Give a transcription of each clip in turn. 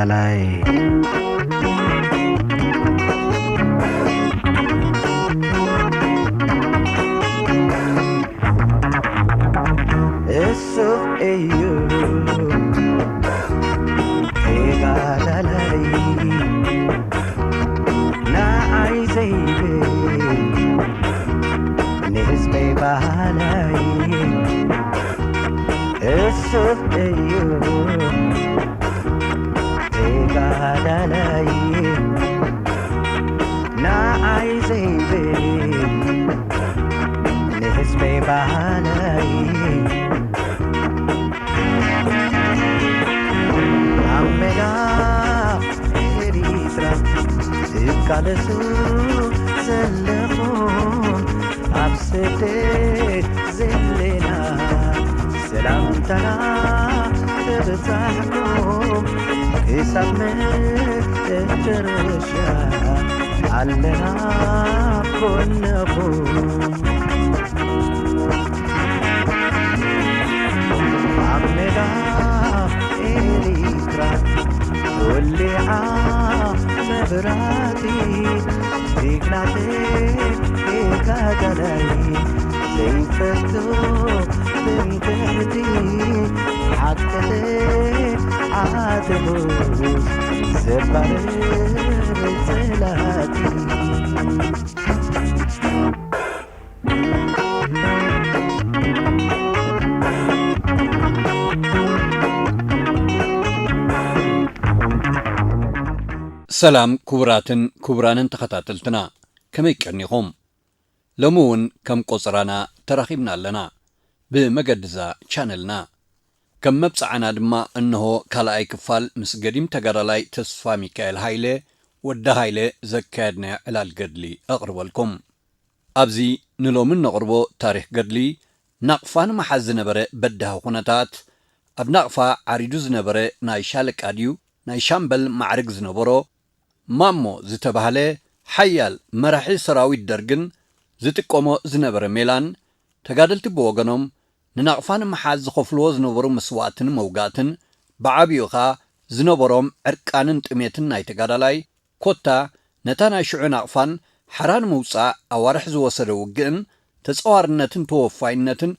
ላይ እሱ እዩ ተጋዳላይ፣ ንዓይ ዘይብል ንህዝበይ በሃላይ። እሱ እዩ ተጋዳላይ፣ ንዓይ ዘይብል ንህዝበይ በሃላይ። ኣብ ሜዳ ኤሪትራ ትቃለሱ ዘለኹም፣ ኣብ ስደት ዘለና ሰላምታና ተበጻሕኩም፣ ክሳብ መጨረሻ ኣለና ጎንኹም። ኣብ ሜዳ ኤሪትራ ወሊዓ መብራህቲ፣ ጅግና ተጋዳላይ ዘይፈቱ ትምክሕቲ፣ ሓቂ ተዓጢቑ ዘባርር ጸላእቲ። ሰላም ክቡራትን ክቡራንን ተኸታተልትና፣ ከመይ ቀኒኹም? ሎሚ እውን ከም ቆጽራና ተራኺብና ኣለና፣ ብመገዲ እዛ ቻነልና። ከም መብጽዓና ድማ እንሆ ካልኣይ ክፋል ምስ ገዲም ተጋዳላይ ተስፋ ሚካኤል ሃይለ፣ ወዲ ሃይለ፣ ዘካየድናዮ ዕላል ገድሊ ኣቕርበልኩም። ኣብዚ ንሎሚ እነቕርቦ ታሪኽ ገድሊ፣ ናቕፋ ንምሓዝ ዝነበረ በዳሂ ኩነታት፣ ኣብ ናቕፋ ዓሪዱ ዝነበረ ናይ ሻለቃ ድዩ ናይ ሻምበል ማዕርግ ዝነበሮ ማሞ ዝተባህለ ሓያል መራሒ ሰራዊት ደርግን ዝጥቀሞ ዝነበረ ሜላን፣ ተጋደልቲ ብወገኖም ንናቕፋ ንምሓዝ ዝኸፍልዎ ዝነበሩ መስዋእትን መውጋእትን፣ ብዓቢኡ ኸኣ ዝነበሮም ዕርቃንን ጥሜትን ናይ ተጋዳላይ፣ ኮታ ነታ ናይ ሽዑ ናቕፋን ሓራ ንምውጻእ ኣዋርሕ ዝወሰደ ውግእን ተጻዋርነትን ተወፋይነትን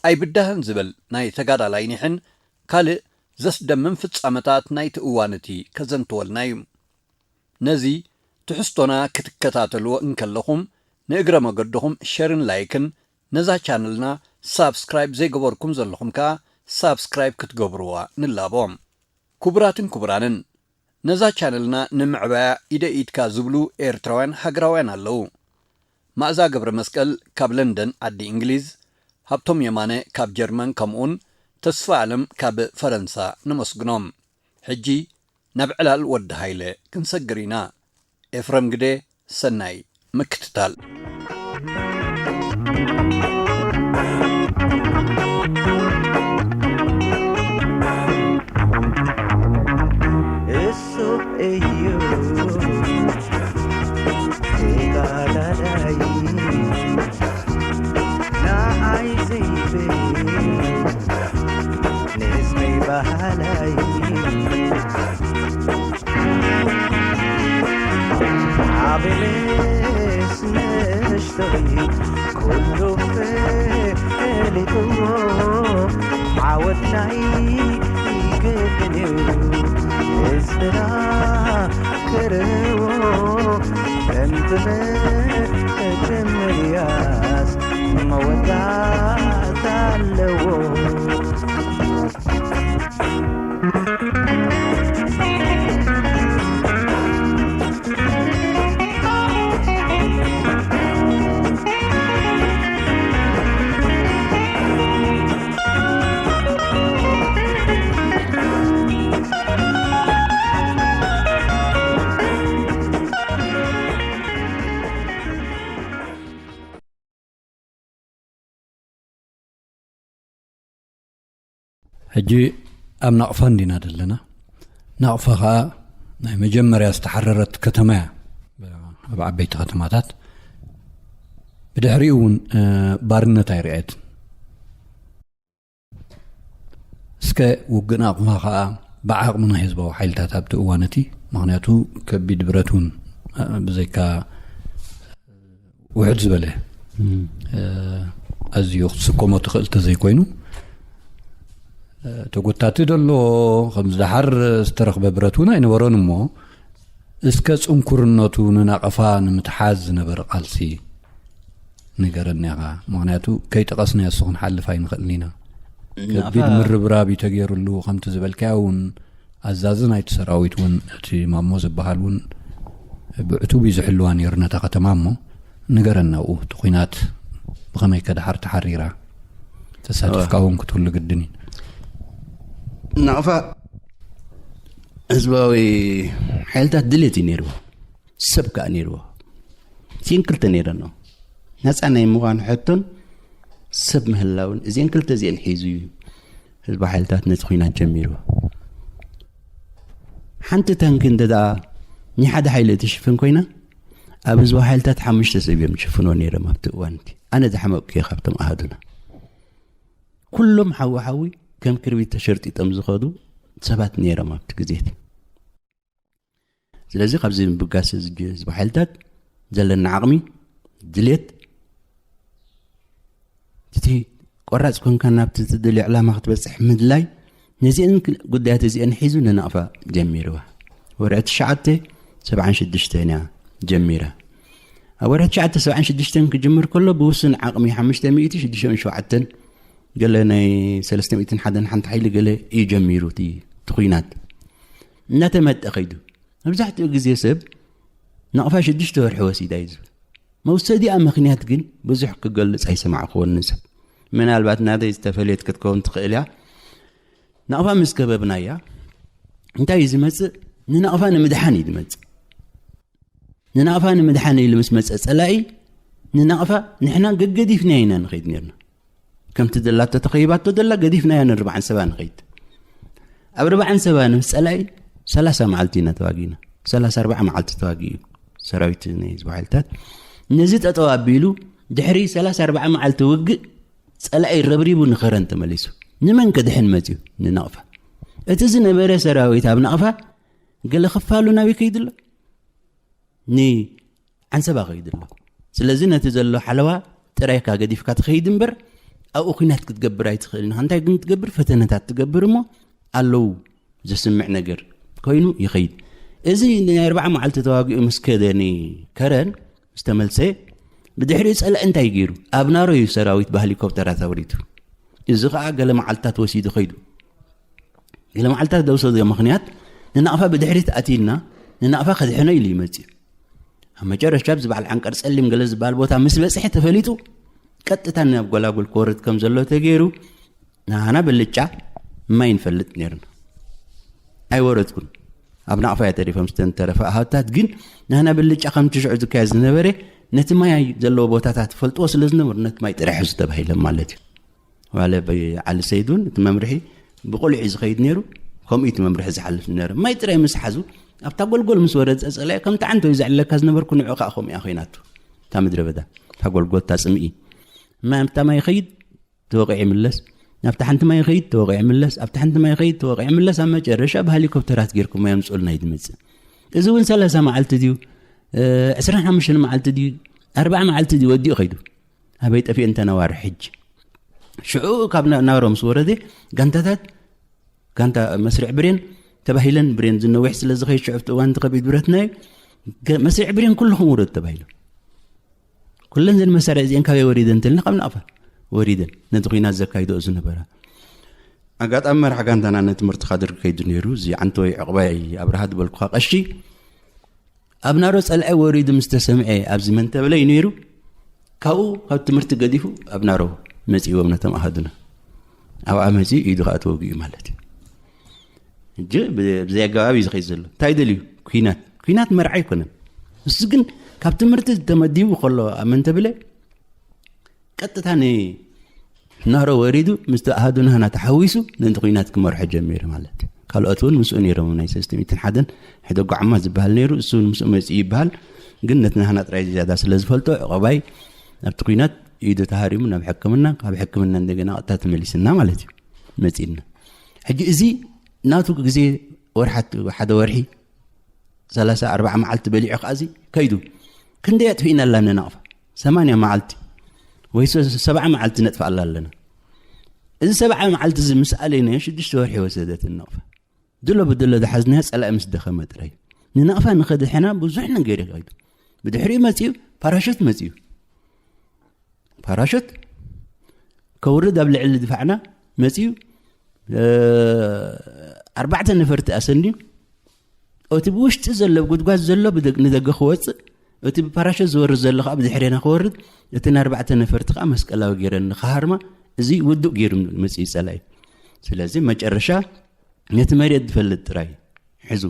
ኣይብዳህን ዝብል ናይ ተጋዳላይ ኒሕን ካልእ ዘስደምም ፍጻመታት ናይቲ እዋን እቲ ከዘንትወልና እዩ። ነዚ ትሕዝቶና ክትከታተልዎ እንከለኹም፣ ንእግረ መገድኹም ሸርን ላይክን፣ ነዛ ቻነልና ሳብስክራይብ ዘይገበርኩም ዘለኹም ከኣ ሳብስክራይብ ክትገብርዋ ንላቦ። ክቡራትን ክቡራንን፣ ነዛ ቻነልና ንምዕባያ ኢደ ኢድካ ዝብሉ ኤርትራውያን ሃገራውያን ኣለዉ። ማእዛ ገብረ መስቀል ካብ ለንደን ዓዲ እንግሊዝ፣ ሃብቶም የማነ ካብ ጀርመን፣ ከምኡውን ተስፋ ኣለም ካብ ፈረንሳ ነመስግኖም። ሕጂ ናብ ዕላል ወዲ ሃይለ ክንሰግር ኢና። ኤፍረም ግደ፣ ሰናይ ምክትታል። እሱ እዩ ተጋዳላይ፣ ንዓይ ዘይብል ንህዝበይ በሃላይ። ዓብየ ምስ ንእሽቶይ ኩሉ ፈሊጥዎ፣ ዓወት ናይ ግድን እዩ ህዝብና ክርእዎ። ከምቲ መጀመርያስ መወዳእታ ኣለዎ። ሕጂ ኣብ ናቕፋ እንዲና ዘለና። ናቕፋ ኸኣ ናይ መጀመርያ ዝተሓረረት ከተማ እያ፣ ኣብ ዓበይቲ ከተማታት። ብድሕሪኡ እውን፣ እ፣ ባርነት ኣይረኣየትን። እስከ ውግእ ናቕፋ ኸኣ ብዓቕሚ ናይ ህዝባዊ ሓይልታት ኣብቲ እዋን እቲ፣ ምኽንያቱ ከቢድ ብረት እውን ብዘይካ ውሕድ ዝበለ ኣዝዩ ክትስከሞ ትኽእል ተዘይኮይኑ፣ ተጎታቲ ደሎ ከምዚ ደሓር ዝተረኽበ ብረት እውን ኣይነበሮን እሞ፣ እስከ ጽንኩርነቱ ንናቐፋ ንምትሓዝ ዝነበረ ቃልሲ ንገረኒ ኢኻ። ምኽንያቱ ከይጠቐስናዮ እሱ ክንሓልፍ ኣይንኽእልን ኢና። ከቢድ ምርብራብ እዩ ተገይሩሉ። ከምቲ ዝበልካዮ እውን ኣዛዚ ናይቲ ሰራዊት እውን እቲ ማሞ ዝበሃል እውን ብዕቱብ እዩ ዝሕልዋ ነይሩ ነታ ከተማ። እሞ ንገረና ኣብኡ እቲ ኲናት ብኸመይ ከድሓር ተሓሪራ? ተሳቲፍካ እውን ክትህሉ ግድን እዩ። ናቕፋ ህዝባዊ ሓይልታት ድሌት እዩ ነይርዎ፣ ሰብ ከዓ ነይርዎ። እዚን ክልተ ነይረን ናፃ ናይ ምዃን ሕቶን ሰብ ምህላውን እዚን ክልተ እዚአን ሒዙ እዩ ህዝባዊ ሓይልታት ነቲ ኲናት ጀሚርዎ። ሓንቲ ታንኪ እንተ ደኣ ናይ ሓደ ሓይሊ ትሽፍን ኮይና፣ ኣብ ህዝባዊ ሓይልታት ሓሙሽተ ሰብ እዮም ዝሽፍንዎ ነይሮም ኣብቲ እዋን እቲ። ኣነ ዝሓመቕኩ እየ ካብቶም ኣሃዱና። ኩሎም ሓዊ ሓዊ ከም ክርቢት ተሸርጢጦም ዝኸዱ ሰባት ነይሮም ኣብቲ ግዜ እቲ። ስለዚ ካብዚ ምብጋስ ህዝቢ ሓይልታት ዘለና ዓቕሚ፣ ድሌት፣ እቲ ቆራፅ ኮንካ ናብቲ ትደልዮ ዕላማ ክትበፅሕ ምድላይ፣ ነዚአን ጉዳያት እዚአን ሒዙ ንናቕፋ ጀሚርዋ። ወርሒ ትሽዓተ ሰብዓን ሽዱሽተን እያ ጀሚራ። ኣብ ወርሒ ትሽዓተ ሰብዓን ሽዱሽተን ክጅምር ከሎ ብውሱን ዓቕሚ ሓሙሽተ ሚእቲ ሽዱሽተ ሸውዓተን ገለ ናይ ሰለስተ ሚእትን ሓደን ሓንቲ ሓይሊ ገለ እዩ ጀሚሩ እቲ እቲ ኲናት እናተመጠ ከይዱ። መብዛሕትኡ ግዜ ሰብ ናቕፋ ሽዱሽተ ወርሒ ወሲዳ እዩ ዝብል። መውሰዲኣ ምኽንያት ግን ብዙሕ ክገልጽ ኣይሰማዕክዎን ንሰብ። ምናልባት ናተይ ዝተፈለየት ክትከውን ትኽእል እያ። ናቕፋ ምስ ከበብናያ እንታይ እዩ ዝመጽእ? ንናቕፋ ንምድሓን እዩ ዝመጽእ። ንናቕፋ ንምድሓን ኢሉ ምስ መጸ ጸላኢ ንናቕፋ ንሕና ገገዲፍና ኢና ንኸይድ ነርና። ከምቲ ዘላቶ ተኸይባቶ ዘላ ገዲፍናያ ንርባዕን ሰባ ንኸይድ። ኣብ ርባዕን ሰባ ምስ ጸላኢ ሰላሳ መዓልቲ ኢና ተዋጊና። ሰላሳ ኣርባዓ መዓልቲ ተዋጊኡ ሰራዊት ናይ ህዝቢ ሓይልታት። ነዚ ጠጠው ኣቢሉ ድሕሪ ሰላሳ ኣርባዓ መዓልቲ ውግእ ጸላኢ ረብሪቡ ንኸረን ተመሊሱ። ንመን ከድሕን መጽዩ? ንናቕፋ። እቲ ዝነበረ ሰራዊት ኣብ ናቕፋ ገለ ክፋሉ ናበይ ከይዱ ኣሎ? ንዓንሰባ ከይዱ ኣሎ። ስለዚ ነቲ ዘሎ ሓለዋ ጥራይካ ገዲፍካ ትኸይድ እምበር ኣብኡ ኲናት ክትገብር ኣይትኽእልን ኢኻ። እንታይ ግን ትገብር? ፈተነታት ትገብር እሞ ኣለዉ ዘስምዕ ነገር ኮይኑ ይኸይድ። እዚ ናይ ኣርባዓ መዓልቲ ተዋጊኡ ምስ ከደ ንከረን ምስ ተመልሰ ብድሕሪኡ ጸላኢ እንታይ ገይሩ? ኣብ ናሮ እዩ ሰራዊት ብሄሊኮፕተራት ኣውሪዱ። እዚ ኸዓ ገለ መዓልትታት ወሲዱ ኸይዱ። ገለ መዓልትታት ዘውሰዶ ምኽንያት ንናቕፋ ብድሕሪት ኣትዩና ንናቕፋ ከድሕኖ ኢሉ ይመጽእ። ኣብ መጨረሻ ኣብዚ በዓል ዓንቀር ጸሊም ገለ ዝበሃል ቦታ ምስ በጽሐ ተፈሊጡ ቀጥታ ናብ ጎላጉል ክወርድ ከም ዘሎ ተገይሩ ንሃና ብልጫ ማይ ንፈልጥ ነርና። ኣይወረድኩን። ኣብ ናቕፋ እያ ተሪፎም ዝተንተረፈ ኣሃታት ግን ንሃና ብልጫ ከምቲ ሽዑ ዝካየድ ዝነበረ ነቲ ማይ ዘለዎ ቦታታት ፈልጥዎ ስለ ዝነበሩ ነቲ ማይ ጥራሕ ሕዙ ተባሂሎም ማለት እዩ። ዋለ ብዓሊ ሰይድ እውን እቲ መምርሒ ብቑልዒ ዝኸይድ ነይሩ። ከምኡ እቲ መምርሒ ዝሓልፍ ነረ። ማይ ጥራይ ምስ ሓዙ ኣብታ ጎልጎል ምስ ወረድ ጸጸላዮ ከምቲ ዓንተ ወይ ዘዕለካ ዝነበርኩ ንዑ ከዓ ከምኡ እያ ኮይናቱ። እታ ምድረ በዳ እታ ጎልጎል እታ ጽምኢ ማይ ኣብታ ማይ ይኸይድ ተወቂዑ ይምለስ፣ ኣብታ ሓንቲ ማይ ይኸይድ ተወቂዑ ይምለስ፣ ኣብታ ሓንቲ ማይ ይኸይድ ተወቂዑ ይምለስ። ኣብ መጨረሻ ብሄሊኮፕተራት ጌርኩም ማይ ኣምፅኡልና እዩ ዝመፅእ። እዚ እውን ሰላሳ መዓልቲ ድዩ ዕስራን ሓሙሽተን መዓልቲ ድዩ ኣርባዓ መዓልቲ ድዩ ወዲኡ ኸይዱ ኣበይ ጠፊኡ እንተነዋሪ ሕጂ ሽዑ ካብ ናሮ ምስ ወረደ ጋንታታት ጋንታ መስርዕ ብሬን ተባሂለን ብሬን ዝነዊሕ ስለ ዝኸይድ ሽዑ ኣብቲ እዋን ተኸቢድ ብረትና እዩ መስርዕ ብሬን ኩልኹም ውረዱ ተባሂሉ ኩለን ዘን መሳርያ እዚአን ካበይ ወሪደን እንተልና ካብ ናቕፋ ወሪደን ነቲ ኩናት ዘካይደኦ ዝነበራ ኣጋጣሚ መራሕ ጋንታና ነትምህርቲ ካድር ከይዱ ነይሩ እዚ ዓንተወይ ዕቕባይ ኣብርሃ ዝበልኩኻ ቀሺ ኣብ ናሮ ጸልዐ ወሪዱ ምስ ተሰምዐ ኣብዚ መንተብለ እዩ ነይሩ ካብኡ ካብ ትምህርቲ ገዲፉ ኣብ ናሮ መጺእዎም ነቶም ኣሃዱና ኣብኣ መጺኡ ኢዱ ከዓ ተወጊኡ ማለት እዩ እጂ ብዘይ ኣገባብ እዩ ዝኸይድ ዘሎ እንታይ ደልዩ ኩናት ኩናት መርዓ ኣይኮነን እሱ ግን ካብ ትምህርቲ ተመዲቡ ከሎ ኣብ መንተብለ ቀጥታ ንናሮ ወሪዱ ምስቲ ኣሃዱ ናህና ተሓዊሱ ነንቲ ኩናት ክመርሖ ጀሚሩ ማለት እዩ ካልኦት እውን ምስኡ ነይሮም ናይ ሰለስተ ሚእትን ሓደን ሕደ ጓዕማ ዝበሃል ነይሩ እሱ እውን ምስኡ መፅኡ ይበሃል ግን ነቲ ናህና ጥራይ ዝያዳ ስለ ዝፈልጦ ዕቐባይ ኣብቲ ኩናት ኢዱ ተሃሪሙ ናብ ሕክምና ካብ ሕክምና እንደገና ቀጥታ ተመሊስና ማለት እዩ መፂና ሕጂ እዚ ናቱ ግዜ ወርሓት፣ ሓደ ወርሒ ሰላሳ ኣርባዓ መዓልቲ በሊዑ ከኣዚ ከይዱ። ክንደይ ኣጥፊእና ኣላ ንናቕፋ? ሰማንያ መዓልቲ ወይ ሰብዓ መዓልቲ ነጥፍኣላ ኣለና። እዚ ሰብዓ መዓልቲ እዚ ምስ ኣለይናዮ ሽዱሽተ ወርሒ ወሰደት ንናቕፋ። ድሎ ብድሎ ዝሓዝናዮ ጸላኢ ምስ ደኸመ ጥራይ። ንናቕፋ ንኸድሕና ብዙሕ ነገር ይኸይዱ። ብድሕሪኡ መጺኡ ፓራሹት መጺኡ። ፓራሹት ከውርድ ኣብ ልዕሊ ድፋዕና መጺኡ፣ ኣርባዕተ ነፈርቲ ኣሰንዩ፣ እቲ ብውሽጢ ዘሎ ጉድጓድ ዘሎ ንደገ ክወፅእ፣ እቲ ብፓራሹት ዝወርድ ዘሎ ከዓ ብድሕሬና ክወርድ፣ እቲ ንኣርባዕተ ነፈርቲ ከዓ መስቀላዊ ገይረን ንክሃርማ፣ እዚ ውዱእ ገይሩ መፅኡ ፀላኢ። ስለዚ መጨረሻ ነቲ መሬት ዝፈልጥ ጥራይ ሕዙ፣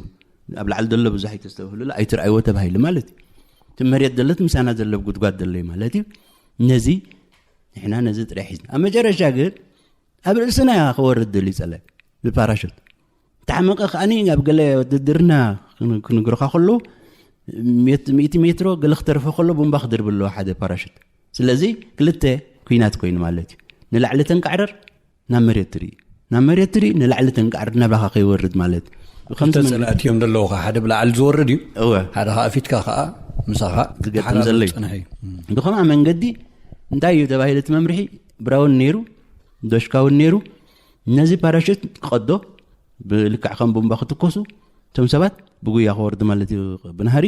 ኣብ ላዕሊ ዘሎ ብዙሕ ኣይተስተብህሉሉ ኣይትርኣይዎ ተባሂሉ ማለት እዩ። እቲ መሬት ዘለት ምሳና ዘሎ ጉድጓድ ዘሎ እዩ ማለት እዩ። ነዚ ንሕና ነዚ ጥራይ ሒዝና ኣብ መጨረሻ ግን ኣብ ርእስና ክወርድ ደልዩ ፀላኢ ብፓራሹት። ተሓመቐ ከዓኒ ኣብ ገለ ውድድርና ክንግርኻ ከሎ ሚእቲ ሜትሮ ገለ ክተርፎ ከሎ ቡምባ ክድርብ ኣለዎ ሓደ ፓራሹት። ስለዚ ክልተ ኩናት ኮይኑ ማለት እዩ። ንላዕሊ ተንቃዕረር ናብ መሬት ትርኢ፣ ናብ መሬት ትርኢ ንላዕሊ ተንቃዕረር ናባኻ ከይወርድ ማለት እዩ። ብኸምዚ መንገዲ ጸላእቲ እዮም ዘለዉ። ሓደ ብላዕሊ ዝወርድ እዩ፣ እወ ሓደ ከዓ ፊትካ ከዓ ምሳኻ ዝገጥም ዘሎ እዩ። ጽንሕ እዩ። ብኸምኣ መንገዲ እንታይ እዩ ተባሂሉ እቲ መምርሒ? ብራውን ነይሩ፣ ዶሽካውን ነይሩ። ነዚ ፓራሹት ክቐዶ ብልክዕ ከም ቡምባ ክትኮሱ እቶም ሰባት ብጉያ ክወርዱ ማለት እዩ ብናህሪ።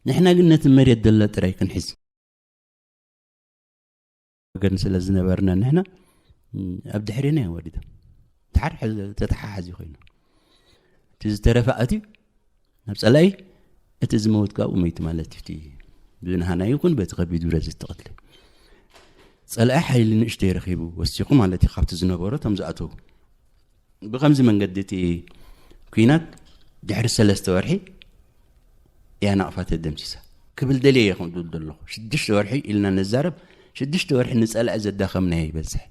ንሕና ግን ነቲ መሬት ደለ ጥራይ ክንሕዝ ወገን ስለ ዝነበርና ንሕና ኣብ ድሕሬና እዮም ወሪዶም። ተሓሓዚ ኮይኑ እቲ ዝተረፈ ኣትዩ ናብ ጸላኢ፣ እቲ ዝመውት ካብኡ መይቱ ማለት እዩ። እቲ ብንሃና ይኹን በቲ ከቢድ ብረት ዝተቐትለ ጸላኢ ሓይሊ ንእሽተይ ረኺቡ ወሲኹ ማለት እዩ። ካብቲ ዝነበሮ እቶም ዝኣተዉ ብኸምዚ መንገዲ እቲ ኩናት ድሕሪ ሰለስተ ወርሒ እያ ናቕፋ ተደምሲሳ ክብል ደልየ እየ ከምኡ ዝብል ዘለኹ። ሽዱሽተ ወርሒ ኢልና ነዛረብ፣ ሽዱሽተ ወርሒ ንጸላኢ ዘዳኸምናዮ ይበዝሕ።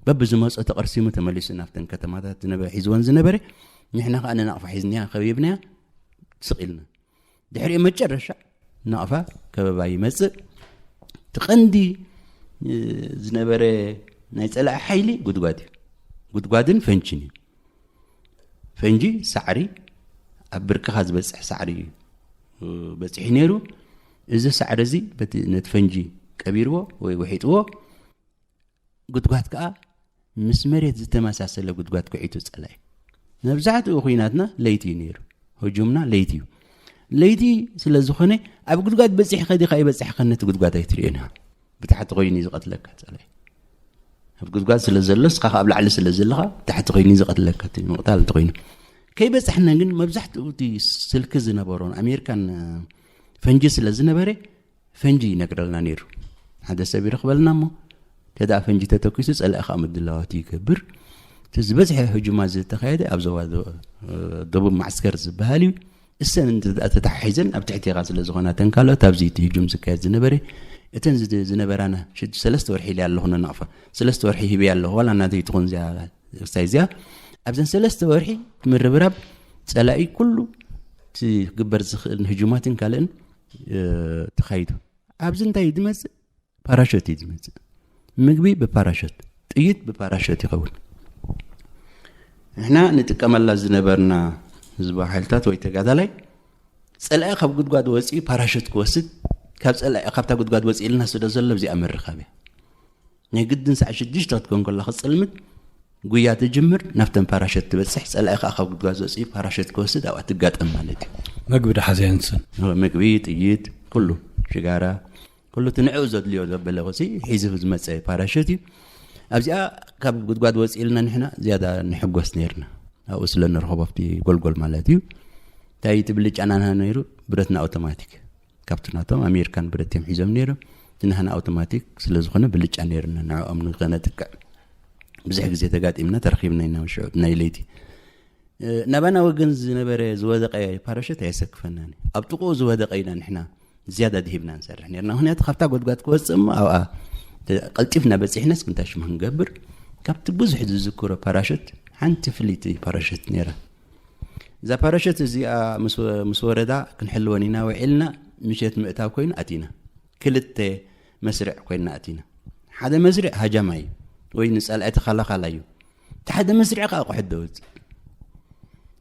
በብዝመጾ ተቐርሲሙ ተመሊሱ ናብተን ከተማታት ዝነበረ ሒዝወን ዝነበረ፣ ንሕና ከዓ ንናቕፋ ሒዝናያ ከቢብናያ ስቕ ኢልና። ድሕሪኡ መጨረሻ ናቕፋ ከበባ ይመጽእ። እቲ ቀንዲ ዝነበረ ናይ ጸላኢ ሓይሊ ጉድጓድ እዩ። ጉድጓድን ፈንጅን እዩ። ፈንጂ ሳዕሪ፣ ኣብ ብርክኻ ዝበጽሕ ሳዕሪ እዩ በጺሑ ነይሩ። እዚ ሳዕሪ እዚ በቲ ነቲ ፈንጂ ቀቢርዎ ወይ ውሒጥዎ፣ ጉድጓድ ከዓ ምስ መሬት ዝተመሳሰለ ጉድጓድ ኩዒቱ ጸላኢ። መብዛሕትኡ ኩናትና ለይቲ እዩ ነይሩ፣ ህጁምና ለይቲ እዩ። ለይቲ ስለ ዝኾነ ኣብ ጉድጓድ በጺሕካ ዲኻ ኣይበጻሕካን ነቲ ጉድጓድ ኣይትርእዮን ኢኻ። ብታሕቲ ኮይኑ እዩ ዝቐትለካ ጸላኢ። ኣብ ጉድጓድ ስለ ዘሎ ንስኻ ከኣ ኣብ ላዕሊ ስለ ዘለኻ ብታሕቲ ኮይኑ እዩ ዝቐትለካ፣ እቲ ምቕታል እንተኾይኑ። ከይበጻሕና ግን መብዛሕትኡ እቲ ስልኪ ዝነበሮን ኣሜሪካን ፈንጂ ስለ ዝነበረ ፈንጂ ይነግረልና ነይሩ። ሓደ ሰብ ይረኽበልና እሞ ተዳ ፈንጂ ተተኪሱ ጸላኢ ከዓ ምድላዋት ይገብር። እቲ ዝበዝሐ ህጁማት ዝተኻየደ ኣብ ዞባ ዶ- ደቡብ ማዕስከር ዝበሃል እዩ። እሰን እንተ ደኣ ተተሓሒዘን ኣብ ትሕቴኻ ስለ ዝኾና እተን ካልኦት ኣብዚ እቲ ህጁም ዝካየድ ዝነበረ እተን ዝድ- ዝነበራና ሽዱ ሰለስተ ወርሒ ኢለ ኣለኹ ነናቕፋ ሰለስተ ወርሒ ሂበ ኣለኹ ዋላ እናተይ ትኹን እዚኣ ክሳይ እዚኣ ኣብዘን ሰለስተ ወርሒ ምርብራብ ጸላኢ ኩሉ እቲ ክግበር ዝኽእል ህጁማትን ካልእን ተኻይዱ። ኣብዚ እንታይ እዩ ዝመፅእ? ፓራሸት እዩ ዝመፅእ። ምግቢ ብፓራሸት፣ ጥይት ብፓራሸት ይኸውን። ንሕና ንጥቀመላ ዝነበርና ህዝባዊ ሓይልታት ወይ ተጋዳላይ ጸላኢ ካብ ጉድጓድ ወፂኡ ፓራሸት ክወስድ ካብ ጸላኢ ካብታ ጉድጓድ ወፂእልና ስለ ዘሎ እዚኣ ምርኻብ እያ። ናይ ግድን ሳዕ ሽዱሽተ ክትኮን ከላ ክፅልምት ጉያ ትጅምር፣ ናብተን ፓራሸት ትበፅሕ፣ ፀላኢ ከዓ ካብ ጉድጓድ ወፂኡ ፓራሸት ክወስድ ኣብኣ ትጋጠም ማለት እዩ። መግቢ ድሓዘ የንስን ምግቢ፣ ጥይት፣ ኩሉ ሽጋራ፣ ኩሉ እቲ ንዕኡ ዘድልዮ ዘበለ ሲ ሒዙ ዝመፀ ፓራሸት እዩ። ኣብዚኣ ካብ ጉድጓድ ወፂእልና ንሕና ዝያዳ ንሕጎስ ነይርና፣ ኣብኡ ስለ ንረኸቦ ኣብቲ ጎልጎል ማለት እዩ። እንታይ እቲ ብልጫና ነይሩ? ብረትና ኣውቶማቲክ ካብቲ ናቶም ኣሜሪካን ብረት እዮም ሒዞም ነይሮም። እቲ ናህና ኣውቶማቲክ ስለ ዝኾነ ብልጫ ነይርና ንዕኦም ንኸነጥቅዕ ብዙሕ ግዜ ተጋጢምና ተረኺብና ኢና። ሽዑ ናይ ለይቲ ናባና ወገን ዝነበረ ዝወደቀ ፓራሸት ኣየሰክፈናን እዩ። ኣብ ጥቕኡ ዝወደቀ ኢና ንሕና ዝያዳ ድሂብና ንሰርሕ ነርና። ምክንያቱ ካብታ ጎድጓድ ክወፅእ እሞ ኣብኣ ቀልጢፍና በፂሕናስ ክንታይ ሽሙ ክንገብር። ካብቲ ብዙሕ ዝዝክሮ ፓራሸት ሓንቲ ፍልይቲ ፓራሸት ነይራ። እዛ ፓራሸት እዚኣ ምስ ወረዳ ክንሕልወን ኢና ውዒልና። ምሸት ምእታው ኮይኑ ኣቲና ክልተ መስርዕ ኮይንና ኣቲና። ሓደ መስርዕ ሃጃማይ ወይ ንፀላኢ ተኸላኻላይ እዩ። እቲ ሓደ መስርዕ ከዓ ኣቑሑት ደውፅእ።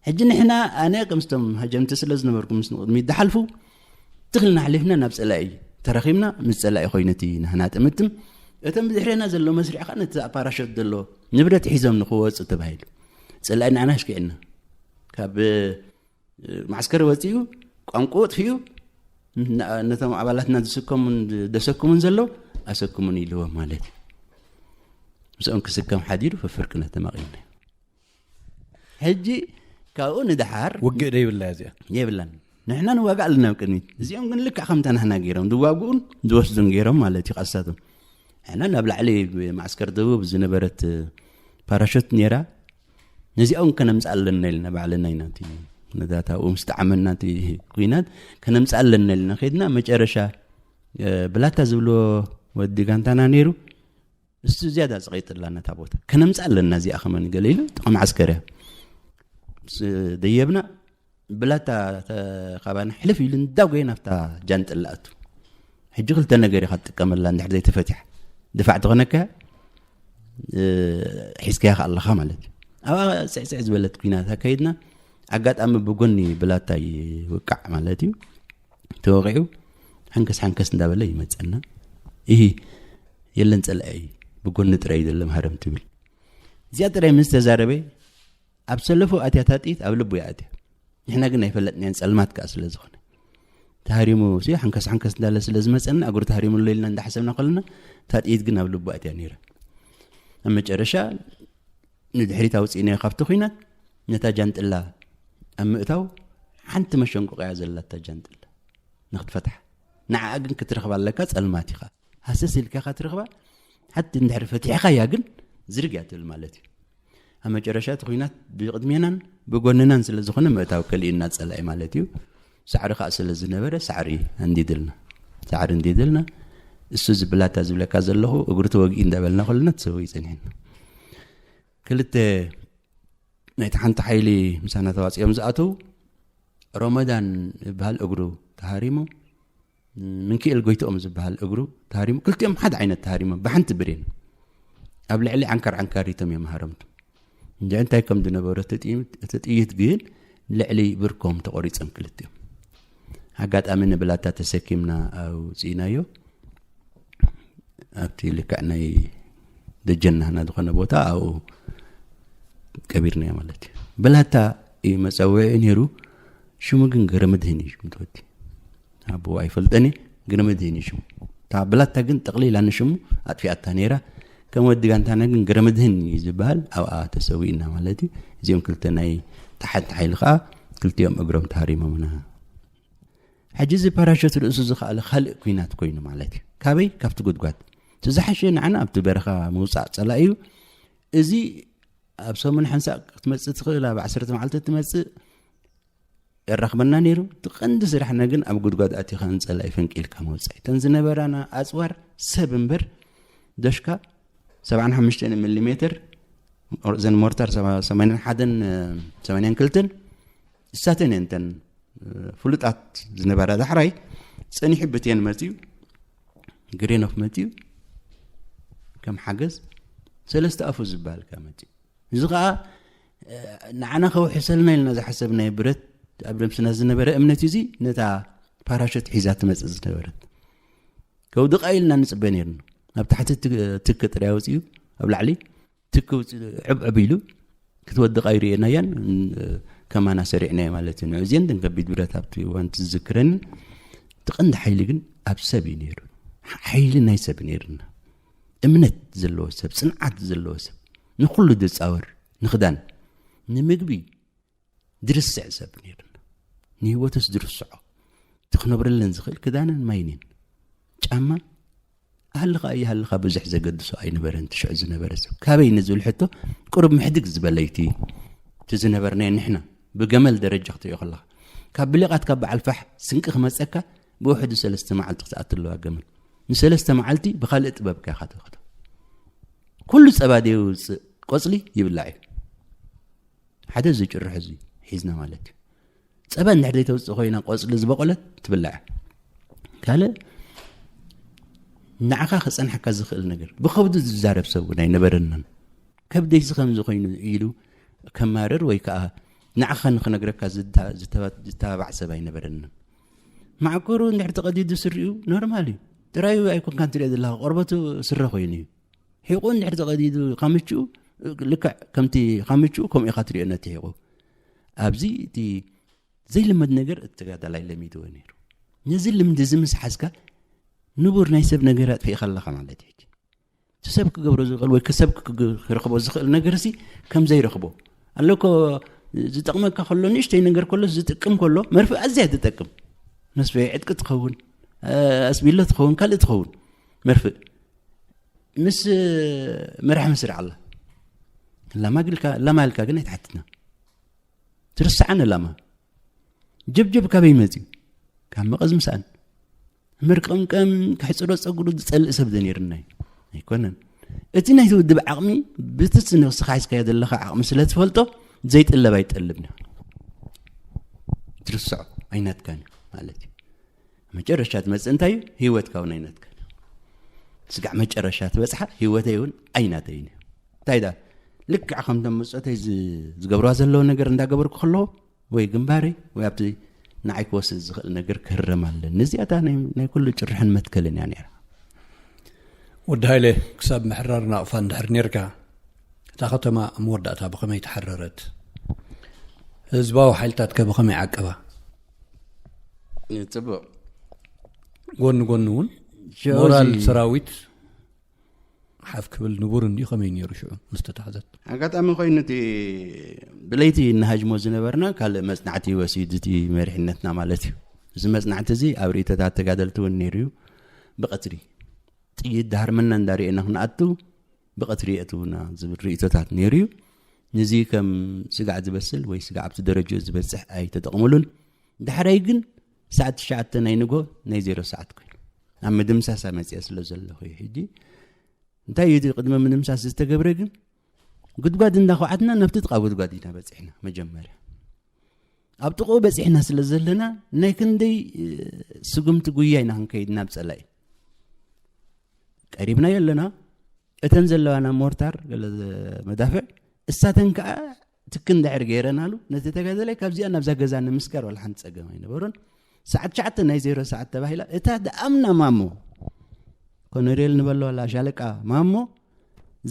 ሕጂ ንሕና ኣነ ከምስቶም ሃጀምቲ ስለ ዝነበርኩ ምስ ንቕድሚት ዝሓልፉ ትኽልና ሓሊፍና ናብ ጸላኢ ተረኺብና ምስ ጸላኢ ኮይኑ እቲ ናህና ጥምጥም እቶም ብድሕሬና ዘሎ መስሪዕ ከዓ ነቲ ኣብ ፓራሾት ዘሎ ንብረት ሒዞም ንክወፁ ተባሂሉ ጸላኢ ንዓና ኣሽኪዕና ካብ ማዕስከር ወፂኡ ቋንቋ ወጥፊኡ ነቶም ኣባላትና ዝስከሙን ደሰኩሙን ዘለዉ ኣሰኩሙን ኢልዎም ማለት እዩ። ምስኦም ክስከም ሓዲሩ ፍፍር ክነተማቒልና ሕጂ ካብኡ ንድሓር ውግእ ዶ ይብላ እዚኣ የብላን። ንሕና ንዋጋ ኣለና ኣብ ቅድሚት እዚኦም ግን ልክዕ ከምታ ናህና ገይሮም ዝዋግኡን ዝወስዱን ገይሮም ማለት እዩ። ቃሳቶም ሕና ናብ ላዕሊ ማዕስከር ደቡብ ዝነበረት ፓራሾት ነይራ። ነዚኦም ከነምፅእ ኣለና ኢልና ባዕልና ኢና እቲ ኩነታት ኣብኡ ምስ ጠዓመና እቲ ኩናት ከነምፅእ ኣለና ኢልና ከድና መጨረሻ ብላታ ዝብልዎ ወዲ ጋንታና ነይሩ። እሱ ዝያዳ ዝቐይጥላ ነታ ቦታ ከነምፅእ ኣለና እዚኣ ከመን ገለ ኢሉ ጥቕሚ ዓስከር እያ ደየብና ብላታ ካባና ሕልፍ ኢሉ እንዳጎየ ናብታ ጃንጥላ ኣቱ ሕጂ ክልተ ነገር ኢኻ ትጥቀመላ እንድሕር ዘይተፈቲሕ ድፋዕ ትኾነካ ሒዝካያ ከኣለኻ ማለት እዩ። ኣብኣ ፅዕፅዕ ዝበለት ኩናት ኣካይድና ኣጋጣሚ ብጎኒ ብላታ ይውቃዕ ማለት እዩ። ተወቂዑ ሓንከስ ሓንከስ እንዳበለ ይመፀና። ይህ የለን ፀላኢ ብጎኒ ጥራይ ዘሎ ማህረም ትብል እዚኣ ጥራይ ምስ ተዛረበ ኣብ ሰለፉ ኣትያ እታ ጥይት ኣብ ልቡ እያ ኣትያ። ንሕና ግን ኣይፈለጥናያን ፀልማት ከዓ ስለ ዝኾነ ተሃሪሙ ሲ ሓንከስ ሓንከስ እንዳለ ስለ ዝመፀና እግሩ ተሃሪሙ ኣሎ ኢልና እንዳሓሰብና ከለና እታ ጥይት ግን ኣብ ልቡ ኣትያ ነይራ። ኣብ መጨረሻ ንድሕሪት ኣውፅእናዮ ካብቲ ኩናት ነታ ጃንጥላ ኣብ ምእታው ሓንቲ መሸንቆቕ እያ ዘላ እታ ጃንጥላ ንክትፈትሓ ንዓኣ ግን ክትረኽባ ኣለካ ፀልማት ኢኻ ሃሰስ ኢልካ ኢኻ ትረኽባ ሓቲ እንድሕር ፈቲሕኻያ ግን ዝርግ እያ ትብል ማለት እዩ። ኣብ መጨረሻ እቲ ኩናት ብቅድሜናን ብጎንናን ስለ ዝኾነ ምእታው ከሊእና ፀላኢ ማለት እዩ። ሳዕሪ ከዓ ስለ ዝነበረ ሳዕሪ እንዲድልና ሳዕሪ እንዲድልና እሱ ዝብላታ ዝብለካ ዘለኹ እግሩ ተወጊኡ እንዳበልና ከለና ተሰዊኡ ፀኒሕና። ክልተ ናይቲ ሓንቲ ሓይሊ ምሳና ተዋፂኦም ዝኣተው ሮመዳን ዝበሃል እግሩ ተሃሪሙ ምንክኤል ጎይትኦም ዝበሃል እግሩ ተሃሪሙ ክልቲኦም ሓደ ዓይነት ተሃሪሞም ብሓንቲ ብሬን ኣብ ልዕሊ ዓንካር ዓንካሪቶም እዮም ሃረምቱ እንጂ እንታይ ከም ዝነበረ እቲ ጥይት ግን ልዕሊ ብርኮም ተቆሪፆም ክልቲኦም ኣጋጣሚ ንብላታ ተሰኪምና ኣውፅኢናዮ ኣብቲ ልክዕ ናይ ደጀን ናህና ዝኾነ ቦታ ኣብኡ ቀቢርናዮ ማለት እዩ። ብላታ እዩ መፀውዒ ነይሩ። ሽሙ ግን ገረመድህን እዩ ሽሙ ትወዲ ኣቦ ኣይፈልጠኒ ገረመድህን እዩ ሽሙ። እታ ብላታ ግን ጠቕሊላ ንሽሙ ኣጥፊኣታ ነይራ። ከም ወዲ ጋንታና ግን ገረመድህን እዩ ዝበሃል ኣብኣ ተሰዊእና ማለት እዩ። እዚኦም ክልተ ናይ ተሓንቲ ሓይሊ ከዓ ክልቲኦም እግሮም ተሃሪሞምና። ሕጂ እዚ ፓራሸት ርእሱ ዝኸኣለ ካልእ ኩናት ኮይኑ ማለት እዩ። ካበይ ካብቲ ጉድጓድ እቲ ዝሓሸ ንዓና ኣብቲ በረኻ ምውፃእ ፀላኢ እዩ። እዚ ኣብ ሰሙን ሓንሳእ ክትመፅእ ትኽእል ኣብ ዓሰርተ መዓልቲ ትመፅእ የራኽበና ነይሩ። እቲ ቀንዲ ስራሕና ግን ኣብ ጉድጓድ ኣቲኻ ንፀላኢ ፈንቂልካ ምውፃእ እተን ዝነበራና ኣፅዋር ሰብ እምበር ደሽካ 75 ሚሊ ሜትር ዘን ሞርታር 81 82 እሳተን እየን እተን ፍሉጣት ዝነበራ ዳሕራይ ፀኒሑ ብቴን መፅዩ ግሬኖፍ መፅዩ ከም ሓገዝ ሰለስተ ኣፉ ዝበሃል ከ መፅዩ እዚ ከዓ ንዓና ከውሕሰልና ኢልና ዝሓሰብናዮ ብረት ኣብ ነብስና ዝነበረ እምነት እዚ ነታ ፓራሸት ሒዛ ትመፅእ ዝነበረት ከውድቃ ኢልና ንፅበ ነርና። ኣብ ታሕቲ ትክ ጥራይ ኣውፅኡ ኣብ ላዕሊ ትክ ዕብዕብ ኢሉ ክትወድቃ ይርእየናያን ከማና ሰሪዕናዮ ማለት እዩ። ንዕዝየን ደን ከቢድ ብረት ኣብቲ እዋን ትዝክረኒ እቲ ቀንዲ ሓይሊ ግን ኣብ ሰብ እዩ ነይሩ። ሓይሊ ናይ ሰብ ነይርና እምነት ዘለዎ ሰብ ፅንዓት ዘለዎ ሰብ ንኩሉ ዝፃወር ንክዳን ንምግቢ ድርስዕ ሰብ ነይርና። ንህይወትስ ድርስዖ እቲ ክነብረለን ዝኽእል ክዳንን ማይንን ጫማ ኣሃልኻ ኣይሃልኻ ብዙሕ ዘገድሶ ኣይነበረን። ትሽዑ ዝነበረ ሰብ ካበይ ንዝብል ሕቶ ቁሩብ ምሕድግ ዝበለይቲ እቲ ዝነበርናዮ ንሕና ብገመል ደረጃ ክትሪኦ ከለኻ ካብ ብሌቓት ካብ በዓል ፋሕ ስንቂ ክመፀካ ብውሕዱ ሰለስተ መዓልቲ ክትኣት ኣለዋ ገመል ንሰለስተ መዓልቲ ብካልእ ጥበብካ ኢኻ ትኸዶ። ኩሉ ፀባ ደይውፅእ ቆፅሊ ይብላዕ እዩ። ሓደ ዝጭርሕ እዚ ሒዝና ማለት እዩ። ፀባ እንድሕር ዘይተውፅእ ኮይና ቆፅሊ ዝበቆለት ትብላዕ። ካልእ ንዓኻ ክፀንሐካ ዝኽእል ነገር ብከብዱ ዝዛረብ ሰብ እውን ኣይነበረናን። ከብደይሲ ከምዚ ኮይኑ ኢሉ ከማርር ወይ ከዓ ንዓኻ ንኽነግረካ ዝተባባዕ ሰብ ኣይነበረንም። ማዕኮሩ እንድሕር ተቐዲዱ ስሪኡ ኖርማል እዩ። ጥራዩ ኣይኮንካን ትሪኦ ዘለኻ፣ ቆርበቱ ስረ ኮይኑ እዩ። ሒቑ እንድሕር ተቐዲዱ ካምችኡ፣ ልክዕ ከምቲ ካምችኡ ከምኡ ኢኻ ትሪኦ ነቲ ሒቑ። ኣብዚ እቲ ዘይልመድ ነገር እቲ ተጋዳላይ ለሚድዎ ነይሩ። ነዚ ልምዲ እዚ ምስ ሓዝካ ንቡር ናይ ሰብ ነገር ኣጥፊእኻ ኣለኻ ማለት እዩ። እቲ ሰብ ክገብሮ ዝኽእል ወይ ሰብ ክረኽቦ ዝኽእል ነገር ሲ ከም ዘይረኽቦ ኣለኮ። ዝጠቕመካ ከሎ ንእሽተይ ነገር ከሎ ዝጥቅም ከሎ መርፍእ ኣዝያ ትጠቅም። መስፈይ ዕጥቂ ትኸውን፣ ኣስቢሎ ትኸውን፣ ካልእ ትኸውን። መርፍእ ምስ መራሕ መስርዕ ኣላ። ላማ ግልካ ላማ ኢልካ ግን ኣይትሓትና። ትርስዓን ላማ ጀብጀብ ካበይ መፅዩ? ካብ መቐዝ ምሳኣን መርቀምቀም ክሕፅሮ ፀጉሩ ዝፀልእ ሰብ ዘኔርና እዩ። ኣይኮነን። እቲ ናይቲ ውድብ ዓቕሚ ብቲ ንስኻ ሒዝካዮ ዘለኻ ዓቕሚ ስለ ትፈልጦ ዘይጥለብ ኣይጠልብን። ትርስዖ ኣይናትካን እዩ ማለት እዩ። መጨረሻ ትመፅእ እንታይ እዩ? ህይወትካ እውን ኣይናትካን። ስጋዕ መጨረሻ ትበፅሓ ህይወተይ እውን ኣይናተይን እዩ። እንታይ ዳ ልክዕ ከምቶም መፅኦተይ ዝገብርዋ ዘለዉ ነገር እንዳገበርኩ ከለዉ ወይ ግንባረይ ወይ ኣብቲ ንዓይ ክወስድ ዝኽእል ነገር ክህረም ኣለኒ። እዚኣታ ናይ ኩሉ ጭርሕን መትከልን እያ ነይራ። ወዲ ሃይለ፣ ክሳብ ምሕራር ናቕፋ እንድሕር ነርካ፣ እታ ከተማ ኣብ መወዳእታ ብኸመይ ተሓረረት? ህዝባዊ ሓይልታት ከ ብኸመይ ዓቀባ? ፅቡቕ። ጎኒ ጎኒ እውን ሞራል ሰራዊት ሓፍ ክብል ንቡር እንዲዩ። ከመይ ነይሩ ሽዑ ምስ ተታሕዘት? ኣጋጣሚ ኮይኑ እቲ ብለይቲ እናሃጅሞ ዝነበርና ካልእ መፅናዕቲ ወሲዱ እቲ መሪሕነትና ማለት እዩ። እዚ መፅናዕቲ እዚ ኣብ ርእቶታት ተጋደልቲ እውን ነይሩ እዩ። ብቐትሪ ጥይት ዳሃርመና እንዳርእየና ክንኣቱ ብቐትሪ የእትውና ዝብል ርእቶታት ነይሩ እዩ። ነዚ ከም ስጋዕ ዝበስል ወይ ስጋዕ ኣብቲ ደረጃ ዝበፅሕ ኣይተጠቕምሉን። ዳሕራይ ግን ሰዓት ትሽዓተ ናይ ንጎ ናይ ዜሮ ሰዓት ኮይኑ ኣብ ምድምሳሳ መፅአ ስለ ዘለኹ እዩ። ሕጂ እንታይ እዩ እቲ ቅድሚ ምድምሳስ ዝተገብረ ግን? ጉድጓድ እንዳኳዓትና ናብቲ ጥቓ ጉድጓድ ኢና በፂሕና። መጀመርያ ኣብ ጥቕኡ በፂሕና ስለ ዘለና ናይ ክንደይ ስጉምቲ ጉያ ኢና ክንከይድ ናብ ፀላኢ ቀሪብናዮ ኣለና። እተን ዘለዋና ሞርታር መዳፍዕ እሳተን ከዓ ትክ እንድሕር ገይረናሉ ነቲ ተጋደላይ ካብዚኣ ናብዛ ገዛ ንምስጋር ዋላ ሓንቲ ፀገም ኣይነበሮን። ሰዓት ትሽዓተ ናይ ዜሮ ሰዓት ተባሂላ እታ ደኣምና ማሞ ኮነሬል ንበሎ ዋላ ሻለቃ ማሞ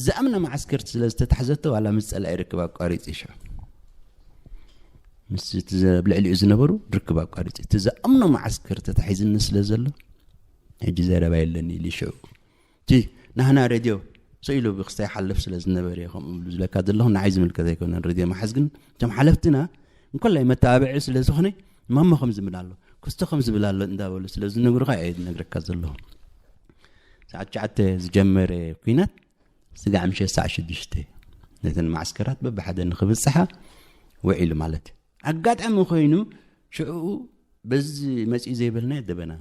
ዝኣምና መዓስከር ስለ ዝተታሕዘቶ ዋላ ምስ ፀላኢ ርክብ ኣቋሪፂ ሽዑ ምስ እቲ ኣብ ልዕሊኡ ዝነበሩ ርክብ ኣቋሪፂ እቲ ዝኣምኖ መዓስከር ተታሒዝኒ ስለ ዘሎ ሕጂ ዘረባ የለኒ ኢሉ ሽዑ እቲ ናህና ሬድዮ ስኢሉ ብክስታይ ሓልፍ ስለ ዝነበረ እዩ ከምኡ ዝብለካ ዘለኹ። ንዓይ ዝምልከት ኣይኮነን። ሬድዮ መሓዝ ግን እቶም ሓለፍትና እንኮላይ መተባብዒ ስለ ዝኾነ ማሞ ከም ዝብል ኣሎ ክስቶ ከም ዝብል ኣሎ እንዳበሉ ስለ ዝነግሩኻ እየ ዝነግረካ ዘለኹ። ሰዓት ትሽዓተ ዝጀመረ ኩናት ስጋዕ ምሸት ሰዓት ሽዱሽተ ነተን ማዕስከራት በብሓደ ንክብፅሓ ውዒሉ ማለት እዩ። ኣጋጣሚ ኮይኑ ሽዕኡ በዚ መፂኡ ዘይበልናዮ ደበና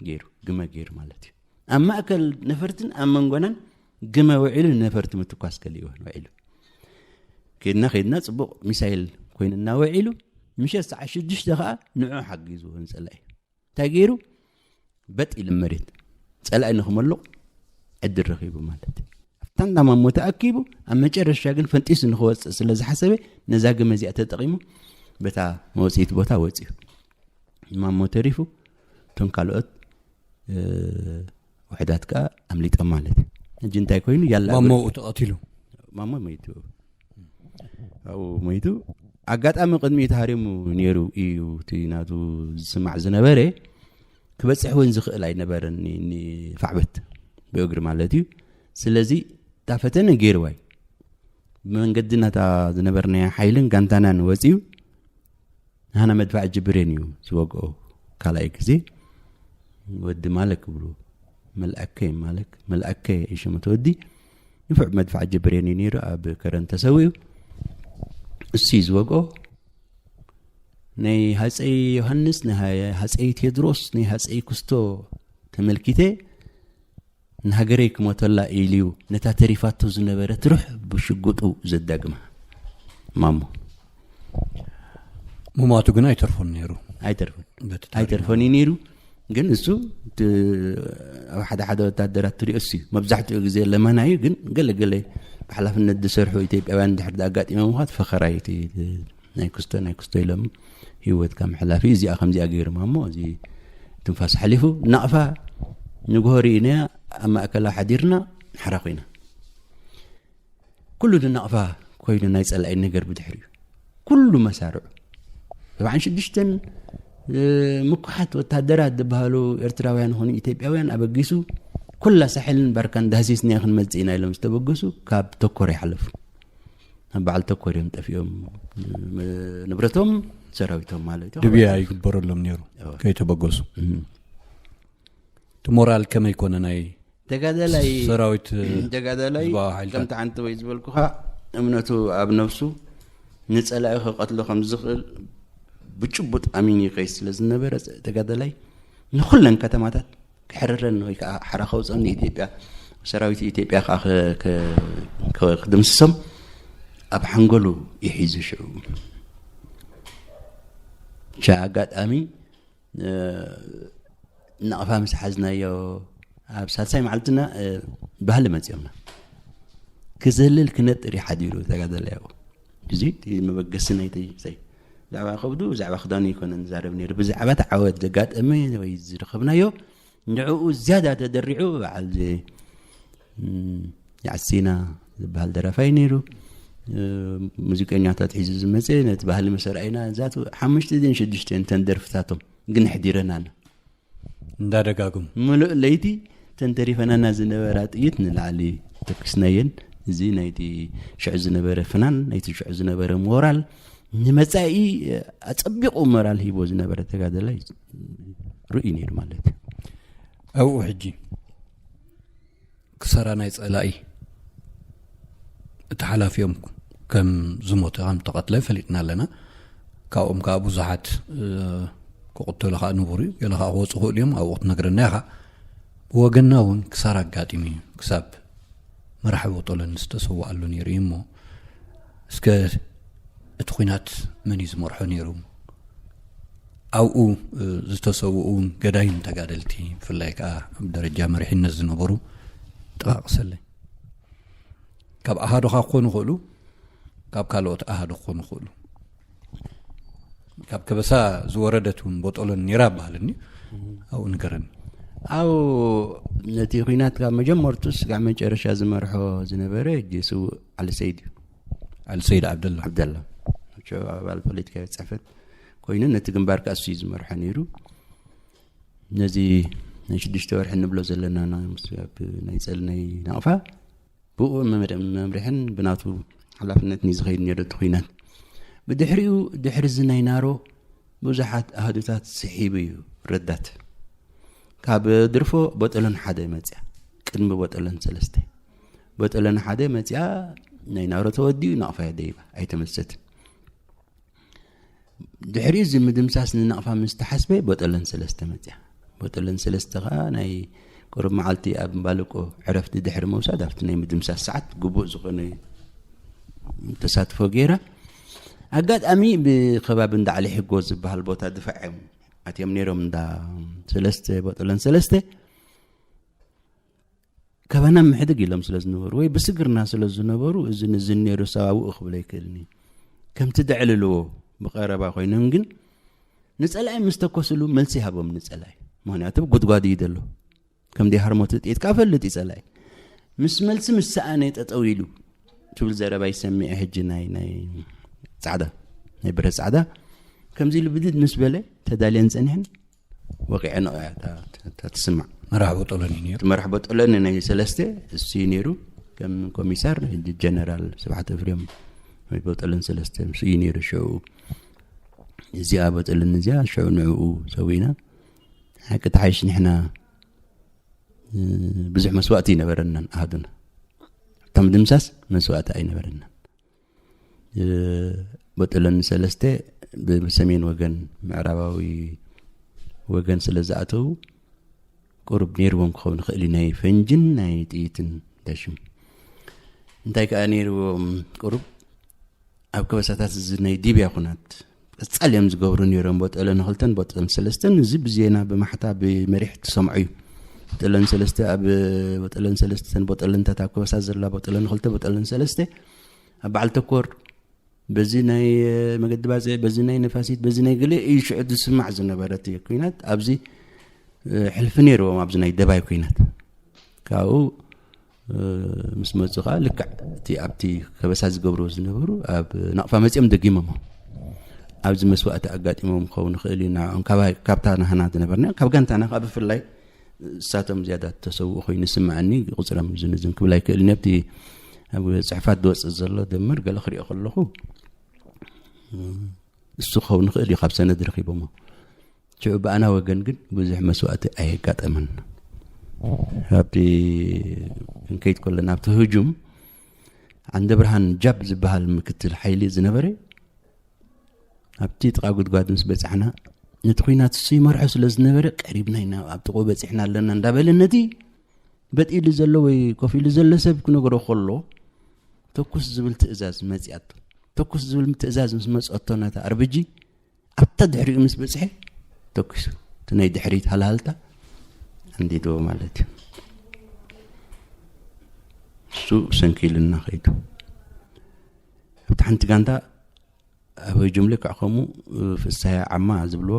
ገይሩ ግመ ገይሩ ማለት እዩ። ኣብ ማእከል ነፈርትን ኣብ መንጎናን ግመ ውዒሉ ነፈርቲ ምትኳስ ከሊእወን ውዒሉ ከድና ከድና ፅቡቕ ሚሳይል ኮይንና ውዒሉ ምሸት ሰዓት ሽዱሽተ ከዓ ንዑ ሓጊዝዎ ንፀላኢ እንታይ ገይሩ በጥ ኢሉ መሬት ፀላኢ ንክመልቕ ዕድል ረኺቡ ማለት እዩ። ኣብታ እንዳ ማሞ ተኣኪቡ ኣብ መጨረሻ ግን ፈንጢሱ ንክወፅእ ስለ ዝሓሰበ ነዛ ግመ እዚኣ ተጠቒሙ በታ መወፅኢት ቦታ ወፂኡ ማሞ ተሪፉ እቶም ካልኦት ውሕዳት ከዓ ኣምሊጦም ማለት እዩ። ሕጂ እንታይ ኮይኑ ያላ ማሞ ተቐቲሉ ማሞ መይቱ ኣብኡ መይቱ ኣጋጣሚ ቅድሚ ተሃሪሙ ነይሩ እዩ እቲ ናቱ ዝስማዕ ዝነበረ ክበፅሕ እውን ዝኽእል ኣይነበረን ንፋዕበት ብእግሪ ማለት እዩ። ስለዚ እታ ፈተነ ገይርዋ እዩ። ብመንገዲ ናታ ዝነበርናዮ ሓይልን ጋንታናን ወፂኡ ንሃና መድፋዕ ጅብሬን እዩ ዝወግኦ። ካልኣይ ግዜ ወዲ ማለክ ይብሉ መልኣከ ማለክ መልኣከ ይሽሙ ተወዲ ንፉዕ መድፋዕ ጅብሬን እዩ ነይሩ ኣብ ከረን ተሰዊኡ እሱ እዩ ዝወግኦ። ናይ ሃፀይ ዮሃንስ ናይ ሃፀይ ቴድሮስ ናይ ሃፀይ ክስቶ ተመልኪተ ንሃገረይ ክሞተላ ኢሉ እዩ ነታ ተሪፋቶ ዝነበረት ሩሕ ብሽጉጡ ዘዳግማ ማሞ ሙማቱ ግን ኣይተርፎን ነይሩ። ኣይተርፎን በቲ ታሪኽ ኣይተርፎን እዩ ነይሩ። ግን እሱ እቲ ኣብ ሓደ ሓደ ወታደራት ትሪኦ እሱ እዩ መብዛሕትኡ ግዜ ለመና እዩ። ግን ገለ ገለ ብሓላፍነት ዝሰርሑ ኢትዮጵያውያን ድሕር ኣጋጢሞም ምኳት ፈኸራ እዩ እቲ ናይ ክስቶ ናይ ክስቶ ኢሎም ህይወትካ ምሕላፍ እዩ። እዚኣ ከምዚኣ ገይርማ እሞ እዚ ትንፋስ ሓሊፉ ናቕፋ ንግሆ ርኢናያ ኣብ ማእከላ ሓዲርና ሓራ ኮይና ኩሉ ንናቕፋ ኮይኑ ናይ ጸላኢ ነገር ብድሕሪኡ ኩሉ መሳርዑ ሰብዓን ሽዱሽተን ምኩሓት ወታደራት ዝበሃሉ ኤርትራውያን ይኹኑ ኢትዮጵያውያን ኣበጊሱ ኩላ ሳሕልን ባርካን ዳህሲስና ክንመጽእ ኢና ኢሎም ዝተበገሱ ካብ ተኮር ይሓለፉ ናብ በዓል ተኮር እዮም ጠፊኦም። ንብረቶም ሰራዊቶም ማለት እዩ። ድብያ ይግበረሎም ነይሩ ከይተበገሱ። እቲ ሞራል ከመይ ኮነ ናይ ተጋዳላይ ሰራዊት ተጋዳላይ ከምቲ ሓንቲ ወይ ዝበልኩኻ እምነቱ ኣብ ነብሱ ንጸላኢ ክቐትሎ ከም ዝኽእል ብጭቡጥ ኣሚን ይኸይ ስለ ዝነበረ ተጋዳላይ ንኹለን ከተማታት ክሕርረን ወይ ከዓ ሓራ ከውፀን ንኢትዮጵያ ሰራዊት ኢትዮጵያ ከዓ ክድምስሶም ኣብ ሓንጎሉ ይሒዙ ሽዑ ቻ ኣጋጣሚ ናቕፋ ምስ ሓዝናዮ ኣብ ሳልሳይ መዓልትና ባህሊ መፂኦምና ክዘልል ክነጥር ይሓዲሩ ተጋደላይ ኣብኡ እዚ መበገሲ ናይቲ ሰይ ብዛዕባ ከብዱ ብዛዕባ ክዳኑ ይኮነ ንዛረብ ነይሩ ብዛዕባ ተዓወት ዘጋጠመ ወይ ዝረኸብናዮ ንዕኡ ዝያዳ ተደሪዑ በዓል የዓሲና ዝበሃል ደራፋይ ነይሩ ሙዚቀኛታት ሒዙ ዝመፀ ነቲ ባህሊ መሰርኣይና ዛቱ ሓሙሽተ ዜን ሽዱሽተ እንተን ደርፍታቶም ግን ሕዲረናና እንዳደጋግሙ ምሉእ ለይቲ ተንተሪፈናና ዝነበራ ጥይት ንላዕሊ ተኩስናየን እዚ ናይቲ ሽዑ ዝነበረ ፍናን ናይቲ ሽዑ ዝነበረ ሞራል ንመፃኢ ኣፀቢቑ ሞራል ሂቦ ዝነበረ ተጋደላይ ርኢ ነይሩ ማለት እዩ ኣብኡ ሕጂ ክሰራ ናይ ፀላኢ እቲ ሓላፊኦም ከም ዝሞተ ከም ተቐትለ ፈሊጥና ኣለና። ካብኦም ከዓ ብዙሓት ክቕተሉ ከዓ ንቡር እዩ። ገለ ከዓ ክወፁ ክእሉ እዮም። ኣብኡ ክትነግረና ኢኻ። ብወገንና እውን ክሳራ ኣጋጢሙ እዩ። ክሳብ መራሒ ቦጦለን ዝተሰውኣሉ ነይሩ እዩ እሞ እስከ እቲ ኩናት መን እዩ ዝመርሖ ነይሩ? ኣብኡ ዝተሰውኡ እውን ገዳይም ተጋደልቲ ብፍላይ ከዓ ኣብ ደረጃ መሪሕነት ዝነበሩ ጠቃቅሰለይ ካብ ኣሃዱኻ ክኾኑ ይኽእሉ ካብ ካልኦት ኣሃዱ ክኾኑ ይኽእሉ ካብ ከበሳ ዝወረደት እውን ቦጦሎን ነይራ በሃልኒ ኣብኡ ንገረኒ ኣብኡ ነቲ ኩናት ካብ መጀመርቱ ስጋዕ መጨረሻ ዝመርሖ ዝነበረ ጅ ስውእ ዓሊ ሰይድ እዩ ዓሊ ሰይድ ዓብደላ ዓብደላ ኣባል ፖለቲካዊ ፅሕፈት ኮይኑ ነቲ ግንባር ከኣ እሱ እዩ ዝመርሖ ነይሩ ነዚ ናይ ሽዱሽተ ወርሒ ንብሎ ዘለና ናይ ጸል ናይ ናቕፋ ብኡ መምርሕን ብናቱ ሓላፍነትን እዩ ዝኸይድ ነይሩ እቲ ኩናት ብድሕሪኡ ድሕሪ እዚ ናይ ናሮ ብዙሓት ኣህዱታት ስሒቡ እዩ ረዳት ካብ ድርፎ ቦጠለን ሓደ መፅያ ቅድሚ ቦጠለን ሰለስተ ቦጠለን ሓደ መፅያ ናይ ናሮ ተወዲኡ ናቕፋ ደይባ ኣይተመሰትን ድሕሪ እዚ ምድምሳስ ንናቕፋ ምስ ተሓስበ ቦጠለን ሰለስተ መፅያ ቦጠለን ሰለስተ ከዓ ናይ ቁሩብ መዓልቲ ኣብ ባልቆ ዕረፍቲ ድሕሪ ምውሳድ ኣብቲ ናይ ምድምሳስ ሰዓት ግቡእ ዝኾነ ተሳትፎ ገይራ ኣጋጣሚ ብከባቢ እንዳ ዓሊ ሕጎ ዝበሃል ቦታ ድፋዕ እዮም ኣትዮም ነይሮም እንዳ ሰለስተ ቦጠለን ሰለስተ ካባና ምሕድግ ኢሎም ስለ ዝነበሩ ወይ ብስግርና ስለ ዝነበሩ እዚ ንዝን ነይሩ ሰባብኡ ክብሎ ይክእልኒ ከምቲ ደዕልልዎ ብቀረባ ኮይኖም ግን ንፀላኢ ምስ ተኮስሉ መልሲ ሃቦም ንፀላኢ ምክንያቱ ጉድጓድ እዩ ዘሎ ከም ዲሃርሞት ጥይት ከዓ ፈልጥ ይፀላኢ ምስ መልሲ ምስ ሰኣነ ጠጠው ኢሉ ትብል ዘረባ ይሰሚዐ ሕጂ ናይ ናይ ፃዕዳ ናይ ብረት ፃዕዳ ከምዚ ኢሉ ብድድ ምስ በለ ተዳልየን ፀኒሐን ወቂዐን እያ እታ ትስማዕ መራሕ ቦጦሎኒ ነይሩ እቲ መራሕ ቦጦሎኒ ናይ ሰለስተ እሱ እዩ ነይሩ ከም ኮሚሳር ጀነራል ስብሓት እፍርዮም ወይ ቦጦሎን ሰለስተ ምስ እዩ ነይሩ ሽዑ እዚኣ ቦጦሎኒ እዚኣ ሽዑ ንዕኡ ሰዊና ሓቂ ተሓይሽ ንሕና ብዙሕ መስዋእቲ ይነበረናን ኣሃዱና እቶም ድምሳስ መስዋእቲ ኣይነበረናን በጠለን ሰለስተ ብሰሜን ወገን ምዕራባዊ ወገን ስለ ዝኣተዉ ቁሩብ ነይርዎም ክኸውን ይኽእል እዩ ናይ ፈንጅን ናይ ጥይትን ዳሽም እንታይ ከዓ ነይርዎም ቁሩብ ኣብ ከበሳታት እዚ ናይ ዲብያ ኩናት ቀፃል እዮም ዝገብሩ ነይሮም በጠለን ክልተን በጠለን ሰለስተን እዚ ብዜና ብማሕታ ብመሪሕ ትሰምዖ እዩ በጠለን ሰለስተ ኣብ በጠለን ሰለስተን በጠለንታት ኣብ ከበሳ ዘላ በጠለን ክልተ በጠለን ሰለስተ ኣብ በዓል ተኮር በዚ ናይ መገዲ ባፅዕ፣ በዚ ናይ ነፋሲት፣ በዚ ናይ ገለ እዩ ሽዑ ዝስማዕ ዝነበረ እቲ ኩናት። ኣብዚ ሕልፊ ነይርዎም ኣብዚ ናይ ደባይ ኩናት። ካብኡ ምስ መፁ ከዓ ልክዕ እቲ ኣብቲ ከበሳ ዝገብርዎ ዝነበሩ ኣብ ናቕፋ መፂኦም ደጊሞሞ። ኣብዚ መስዋእቲ ኣጋጢሞም ክኸውን ይኽእል እዩ። ንዕኦም ካብታ ናህና ዝነበርና ካብ ጋንታና ከዓ ብፍላይ እሳቶም ዝያዳ ተሰውኡ ኮይኑ ይስምዐኒ። ቁፅሮም ዝንዝን ክብል ኣይክእልን። ኣብቲ ኣብ ፅሕፋት ዝወፅእ ዘሎ ደምር ገለ ክሪኦ ከለኹ እሱ ክኸውን ይኽእል እዩ ካብ ሰነድ ረኺቦሞ። ሽዑ ብኣና ወገን ግን ብዙሕ መስዋእቲ ኣየጋጠመን። ኣብቲ ክንከይድ ከለና ኣብቲ ህጁም ዓንደ ብርሃን ጃብ ዝበሃል ምክትል ሓይሊ ዝነበረ ኣብቲ ጥቓ ጉድጓድ ምስ በጻሕና ነቲ ኩናት እሱ ይመርሖ ስለ ዝነበረ ቀሪብና ኢና ኣብ ጥቕኡ በጺሕና ኣለና እንዳበለ ነቲ በጥ ኢሉ ዘሎ ወይ ኮፍ ኢሉ ዘሎ ሰብ ክነግሮ ከሎ ተኩስ ዝብል ትእዛዝ መጺኣቶ። ተኩስ ዝብል ትእዛዝ ምስ መጸቶ ነታ ኣርብጂ ኣብታ ድሕሪኡ ምስ በጽሐ ተኩሱ እቲ ናይ ድሕሪት ሃልሃልታ ኣንዲድዎ ማለት እዩ። እሱ ሰንኪልና ከይዱ ኣብቲ ሓንቲ ጋንታ ኣብ ጅምሊ ክዕኸሙ ፍሳያ ዓማ ዝብልዎ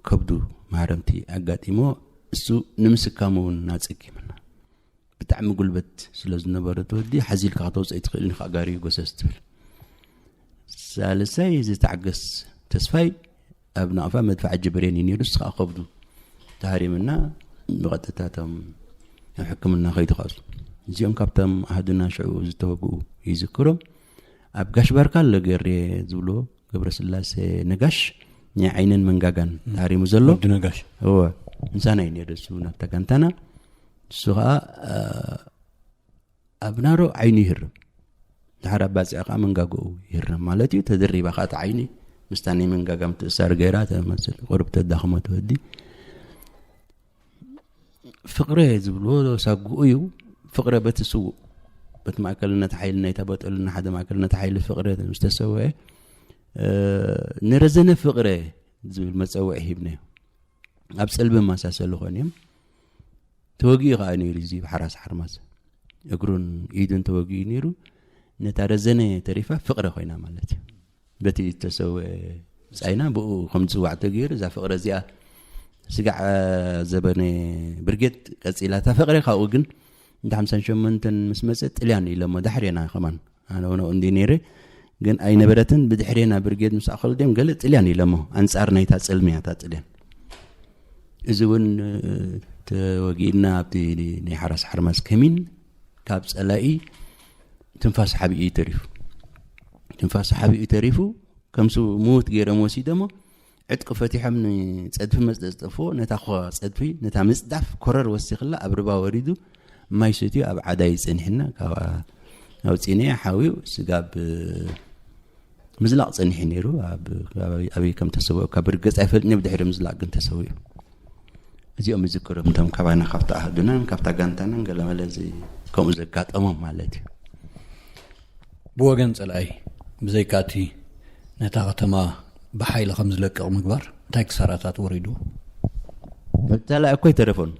ከብዱ ማህረምቲ ኣጋጢሞ እሱ ንምስካሙ እውን እናጸጊምና ብጣዕሚ ጉልበት ስለ ዝነበረ ተወዲ ሓዚልካ ከተውፅእ ኣይትኽእልን ኢኻ ጋሪ ጎሰስ ትብል። ሳልሳይ ዝተዓገስ ተስፋይ ኣብ ናቕፋ መድፋዕ ጅብሬን እዩ ነይሩ። ንሱ ከዓ ከብዱ ተሃሪምና ብቐጥታ እቶም ኣብ ሕክምና ከይተኸሱ እዚኦም ካብቶም ኣህዱና ሽዑ ዝተወግኡ ይዝክሮም። ኣብ ጋሽ ባርካ ኣሎ ገሬ ዝብሎ ገብረስላሴ ነጋሽ ናይ ዓይንን መንጋጋን ተሃሪሙ ዘሎ ወዲ ነጋሽ እወ ምሳና እዩ ነይሩ እሱ ናብታ ጋንታና። እሱ ከዓ ኣብ ናሮ ዓይኑ ይህርም ድሓር ኣባፅዕ ከዓ መንጋገኡ ይህርም ማለት እዩ። ተደሪባ ከዓ እቲ ዓይኒ ምስታ ናይ መንጋጋ ምትእሳር ገይራ ተመስል ቁርብ ተዳኽሞ ትወዲ ፍቅረ ዝብልዎ ሳጉኡ እዩ። ፍቅረ በቲ ስውእ በቲ ማእከልነት ሓይሊ ናይታ በጠሉና ሓደ ማእከልነት ሓይሊ ፍቅረ ዝተሰወአ ንረዘነ ፍቅረ ዝብል መፀውዒ ሂብናዮ። ኣብ ፀልቢ ማሳሰሉ ኾን እዮም ተወጊኡ ከዓ ነይሩ እዚ ሓራስ ሓርማዝ እግሩን ኢዱን ተወጊኡ ነይሩ። ነታ ረዘነ ተሪፋ ፍቅረ ኮይና ማለት እዩ። በቲ ዝተሰወ ብፃይና ብኡ ከም ዝፅዋዕ ተገይሩ እዛ ፍቅረ እዚኣ ስጋዕ ዘበነ ብርጌድ ቀፂላ እታ ፍቅረ ካብኡ ግን እንደ ሓምሳን ሸሞንተን ምስ መፀ ጥልያን ኢለሞ ዳሕሬና ከማን ኣነ ሆነ እንዲ ነይረ ግን ኣይነበረትን። ብድሕሬና ብርጌድ ምስ ኣኸሉ ደም ገለ ጥልያን ኢለሞ ኣንፃር ናይታ ፅልምያ እታ ጥልያን እዚ እውን ተወጊእና ኣብቲ ናይ ሓራስ ሓርማዝ ከሚን ካብ ፀላኢ ትንፋስ ሓቢኡ ተሪፉ ትንፋስ ሓቢኡ ተሪፉ ከምሱ ምውት ገይሮም ወሲዶሞ ዕጥቂ ፈቲሖም ንፀድፊ መፅደፅ ጠፍዎ ነታ ኳ ፀድፊ ነታ ምፅዳፍ ኮረር ወሲኽላ ኣብ ርባ ወሪዱ ማይ ሰትዩ ኣብ ዓዳይ ፀኒሕና ካብኣ ኣውፂነ ሓዊኡ ስጋብ ምዝላቕ ፀኒሑ ነይሩ። ኣበይ ከም ተሰውኦ ካብ ርገፅ ኣይፈልጥኒ ብድሕሪ ምዝላቕ ግን ተሰዊኡ። እዚኦም ይዝክሮም እቶም ካባና ካብቲ ኣህዱናን ካብታ ጋንታናን ገለመለ ከምኡ ዘጋጠሞም ማለት እዩ። ብወገን ፀላኢ ብዘይካ እቲ ነታ ከተማ ብሓይሊ ከም ዝለቅቕ ምግባር እንታይ ክሳራታት ወሪድዎ? መብታላይ እኮ ኣይተረፎን።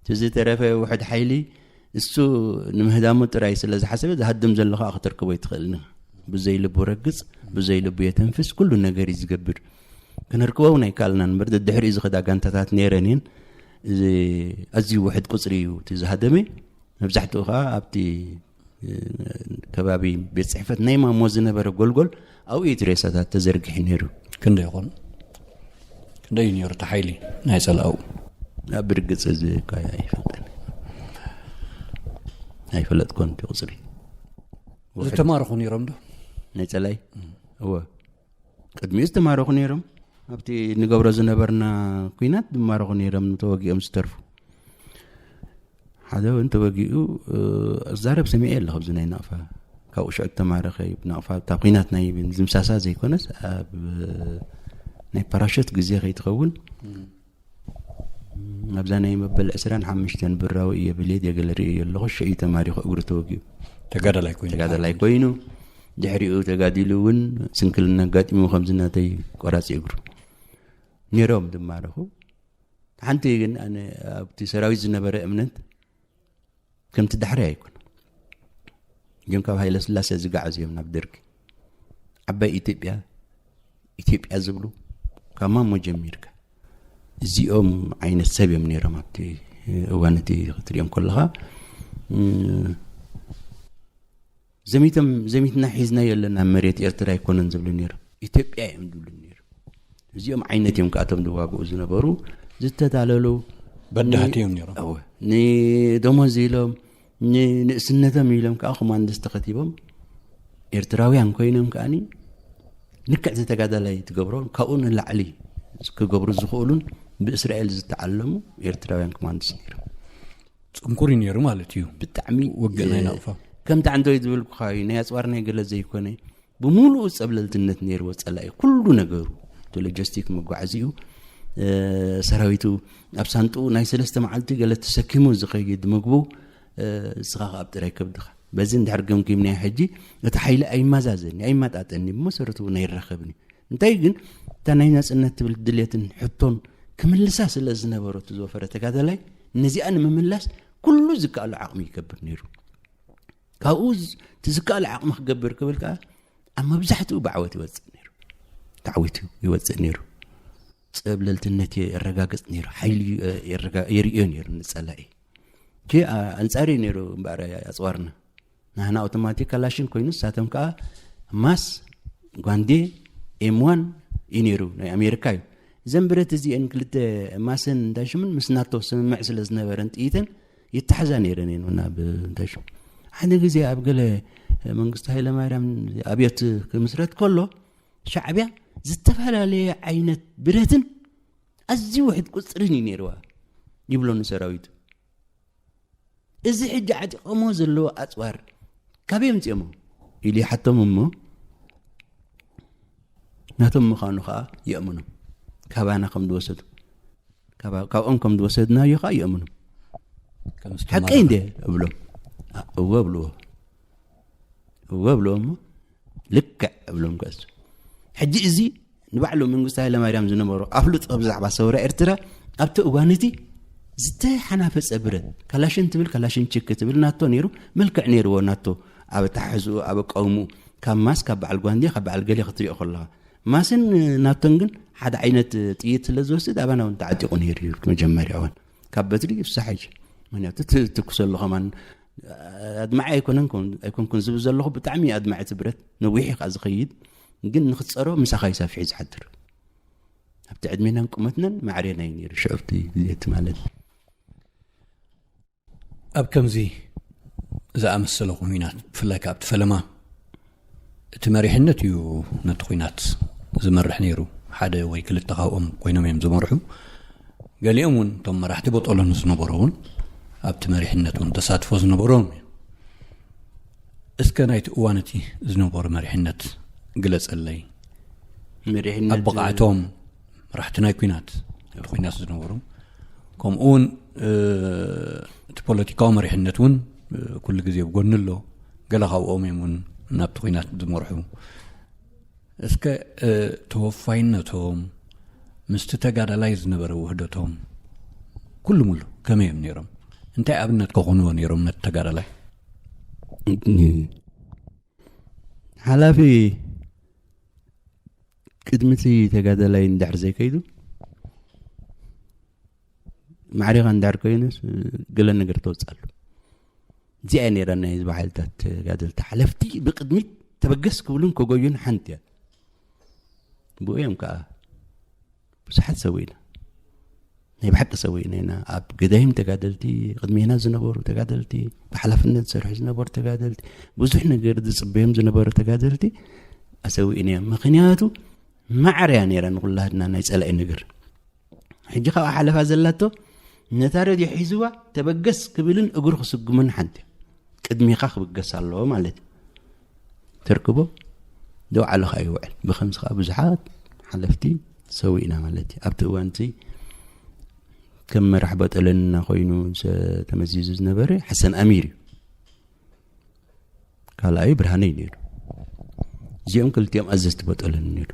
እቲ ዝተረፈ ውሕድ ሓይሊ እሱ ንምህዳሙ ጥራይ ስለ ዝሓሰበ ዝሃድም ዘሎ ከዓ ክትርክቦ ኣይትኽእልን። ብዘይ ልቡ ረግፅ፣ ብዘይ ልቡ የተንፍስ፣ ኩሉ ነገር እዩ ዝገብር። ክንርክቦ እውን ኣይከኣልናን እምበር ደድሕሪኡ ዝኸዳ ጋንታታት ነይረን እየን። እዚ ኣዝዩ ውሕድ ቁፅሪ እዩ እቲ ዝሃደመ። መብዛሕትኡ ከዓ ኣብቲ ከባቢ ቤት ፅሕፈት ናይ ማሞ ዝነበረ ጎልጎል ኣብኡ እቲ ሬሳታት ተዘርጊሑ ነይሩ። ክንደይ ይኾን? ክንደይ እዩ ነይሩ እቲ ሓይሊ ናይ ፀላኡ? ኣብ ብርግፅ እዚ እኳ ኣይፈልጠን ኣይፈለጥኮን እቲ ቁፅሪ። ዝተማረኹ ነይሮም ዶ? ናይ ፀላይ እወ ቅድሚኡ ዝተማረኹ ነይሮም። ኣብቲ ንገብሮ ዝነበርና ኩናት ዝማረኹ ነይሮም ተወጊኦም ዝተርፉ ሓደ እውን ተወጊኡ ዛረብ ሰሚዐ ኣለኹ ኣብዚ ናይ ናቕፋ ካብኡ ሽዑ ተማረኸ ናቕፋ እታ ኩናት ናይ ዝምሳሳ ዘይኮነስ ኣብ ናይ ፓራሾት ግዜ ከይትኸውን ኣብዛ ናይ መበል ዕስራን ሓሙሽተን ብራዊ እየ ብሌድ የገለ ርእየ ኣለኹ ሽዑ ተማሪኹ እግሩ ተወጊኡ ተጋዳላይ ኮይኑ ተጋዳላይ ኮይኑ ድሕሪኡ ተጋዲሉ እውን ስንክልና ኣጋጢሙ ከምዚ ናተይ ቆራፂ እግሩ ነይሮም ዝማረኹ ሓንቲ ግን ኣነ ኣብቲ ሰራዊት ዝነበረ እምነት ከምቲ ዳሕሪ ኣይኮነ ግን ካብ ሃይለ ስላሴ ዝጋዓዝ እዮም ናብ ደርጊ ዓባይ ኢትዮጵያ፣ ኢትዮጵያ ዝብሉ ካብ ማሞ ጀሚርካ እዚኦም ዓይነት ሰብ እዮም ነይሮም። ኣብቲ እዋን እቲ ክትሪኦም ከለኻ ዘሚቶም ዘሚትና ሒዝና የለና መሬት ኤርትራ ኣይኮነን ዝብሉ ነይሮም። ኢትዮጵያ እዮም ዝብሉ ነይሮም። እዚኦም ዓይነት እዮም ከኣቶም ዝዋግኡ ዝነበሩ ዝተታለሉ በዳህቲ እዮም ነይሮም። ንደሞዝ ኢሎም ንንእስነቶም ኢሎም ከዓ ኮማንድስ ተኸቲቦም ኤርትራውያን ኮይኖም ከዓኒ ልክዕ ዝተጋዳላይ ትገብሮ ካብኡ ንላዕሊ ክገብሩ ዝኽእሉን ብእስራኤል ዝተዓለሙ ኤርትራውያን ኮማንድስ ነይሮም። ጽንኩር ነይሩ ማለት እዩ። ብጣዕሚ ውግእ ናይ ናቕፋ። ከምቲ ዓንተወይ ዝበልኩኻ እዩ። ናይ ኣፅዋር ናይ ገለ ዘይኮነ ብምሉኡ ጸብለልትነት ነይርዎ ጸላኢ። ኩሉ ነገሩ እቲ ሎጂስቲክ መጓዓዚኡ ሰራዊቱ ኣብ ሳንጥኡ ናይ ሰለስተ መዓልቲ ገለ ተሰኪሙ ዝኸይድ ምግቡ እስኻ ኣብ ጥራይ ከብድኻ በዚ እንድሕር ገምጊምናዮ ሕጂ እቲ ሓይሊ ኣይመዛዘኒ ኣይመጣጠኒ ብመሰረቱ እውን ኣይራኸብኒ። እንታይ ግን እታ ናይ ናጽነት ትብል ድሌትን ሕቶን ክምልሳ ስለ ዝነበሮ እቲ ዝወፈረ ተጋዳላይ ነዚኣ ንምምላስ ኩሉ ዝከኣሉ ዓቕሚ ይገብር ነይሩ። ካብኡ እቲ ዝከኣሉ ዓቕሚ ክገብር ክብል ከዓ ኣብ መብዛሕትኡ ብዓወት ይወፅእ ነይሩ። ተዓዊቱ ይወፅእ ነይሩ። ጸብለልትነት የረጋግፅ ነይሩ። ሓይሊ የርእዮ ነይሩ ንፀላኢ። ኣንፃሪ ነይሩ እምበኣር ኣፅዋርና ናህና ኣውቶማቲክ ካላሽን ኮይኑ ንሳቶም ከዓ ማስ ጓንዴ ኤምዋን እዩ ነይሩ ናይ ኣሜሪካ እዩ። እዘን ብረት እዚአን ክልተ ማስን እንታይ ሽምን ምስ ናቶ ስምምዕ ስለ ዝነበረን ጥይተን ይተሓዛ ነይረን እየን እውን ኣብ እንታይ ሽም ሓደ ግዜ ኣብ ገለ መንግስቱ ሃይለማርያም ኣብዮት ክምስረት ከሎ ሻዕቢያ ዝተፈላለየ ዓይነት ብረትን ኣዝዩ ውሕድ ቁፅርን እዩ ነይርዋ ይብሎ ንሰራዊቱ። እዚ ሕጂ ዓጢቆሞ ዘለዎ ኣፅዋር ካበይ ኣምፂኦሞ ኢሉ ይሓቶም እሞ ናቶም ምዃኑ ከዓ የእምኖም። ካባና ከም ዝወሰዱ ካብኦም ከም ዝወሰድናዮ ከዓ የእምኖም። ሓቀይ እንደ እብሎም እወ እብልዎ እወ እብልዎ እሞ ልክዕ እብሎም ከእሱ ሕጂ እዚ ንባዕሉ መንግስቱ ሃይለማርያም ዝነበሩ ኣፍልጦ ብዛዕባ ሰውራ ኤርትራ ኣብቲ እዋን እቲ ዝተሓናፈፀ ብረት ካላሽን ትብል ካላሽን ችክ ትብል ናቶ ነይሩ። መልክዕ ነይርዎ ናቶ ኣብ ኣተሓሕዝኡ ኣብ ኣቃውምኡ ካብ ማስ ካብ በዓል ጓንዴ ካብ በዓል ገሌ ክትሪኦ ከለኻ ማስን ናቶን ግን ሓደ ዓይነት ጥይት ስለ ዝወስድ ኣባና እውን ተዓጢቑ ነይሩ እዩ መጀመርያ እውን ካብ በትሪ ይፍሳሕ እዩ። ምክንያቱ ትትኩሰሉ ከማን ኣድማዒ ኣይኮነን ኣይኮንኩን ዝብል ዘለኹ ብጣዕሚ ኣድማዒ ትብረት ነዊሕ እዩ ከዓ ዝኸይድ ግን ንክትፀሮ ምሳኻ ይሳፍሒ ዝሓድር ኣብቲ ዕድሜናን ቁመትናን ማዕሬና እዩ ነይሩ ሽዑብቲ ግዜቲ ማለት ኣብ ከምዚ ዝኣመሰለ ኩናት ብፍላይ ካብቲ ፈለማ እቲ መሪሕነት እዩ ነቲ ኩናት ዝመርሕ ነይሩ ሓደ ወይ ክልተ ካብኦም ኮይኖም እዮም ዝመርሑ ገሊኦም እውን እቶም መራሕቲ በጠሎን ዝነበሩ እውን ኣብቲ መሪሕነት እውን ተሳትፎ ዝነበሮም እዩ እስከ ናይቲ እዋን እቲ ዝነበሩ መሪሕነት ግለፀለይ መሪሕነት ኣብ ብቕዓቶም መራሕቲ ናይ ኩናት እቲ ኩናት ዝነበሩ ከምኡ እውን እቲ ፖለቲካዊ መሪሕነት እውን ኩሉ ግዜ ብጎኒ ኣሎ ገለ ካብኦም እዮም እውን ናብቲ ኩናት ዝመርሑ እስከ ተወፋይነቶም ምስቲ ተጋዳላይ ዝነበረ ውህደቶም ኩሉ ሙሉ ከመይ እዮም ነይሮም እንታይ ኣብነት ከኾንዎ ነይሮም ነቲ ተጋዳላይ ሓላፊ ቅድሚ እቲ ተጋዳላይ እንድሕር ዘይከይዱ ማዕሪኻ እንድሕር ኮይኑስ ገለ ነገር ተወፅኣሉ እዚኣ ነይራ ናይ ህዝቢ ሓይልታት ተጋደልቲ ሓለፍቲ ብቅድሚት ተበገስ ክብሉን ከጎዩን ሓንቲ እያ ብኡ እዮም ከዓ ብዙሓት ሰዊእና ናይ ብሓቂ ሰዊእና ኢና ኣብ ገዳይም ተጋደልቲ ቅድሜና ዝነበሩ ተጋደልቲ ብሓላፍነት ዝሰርሑ ዝነበሩ ተጋደልቲ ብዙሕ ነገር ዝፅበዮም ዝነበሩ ተጋደልቲ ኣሰዊእና እዮም ምክንያቱ ማዕርያ ነይራ ንኩላትና ናይ ፀላኢ ነገር ሕጂ ካብኣ ሓለፋ ዘላቶ ነታ ረድዮ ሒዝዋ ተበገስ ክብልን እግሩ ክስጉምን ሓንቲ ቅድሚኻ ክብገስ ኣለዎ ማለት እዩ ተርክቦ ደው ዓለኻ ይውዕል ብከምዚ ከዓ ብዙሓት ሓለፍቲ ሰዊእና ማለት እዩ ኣብቲ እዋንቲ ከም መራሕ በጠለንና ኮይኑ ተመዚዙ ዝነበረ ሓሰን ኣሚር እዩ ካልኣዩ ብርሃነ እዩ ነይሩ እዚኦም ክልቲኦም ኣዘዝቲ በጠለኒ ነይሩ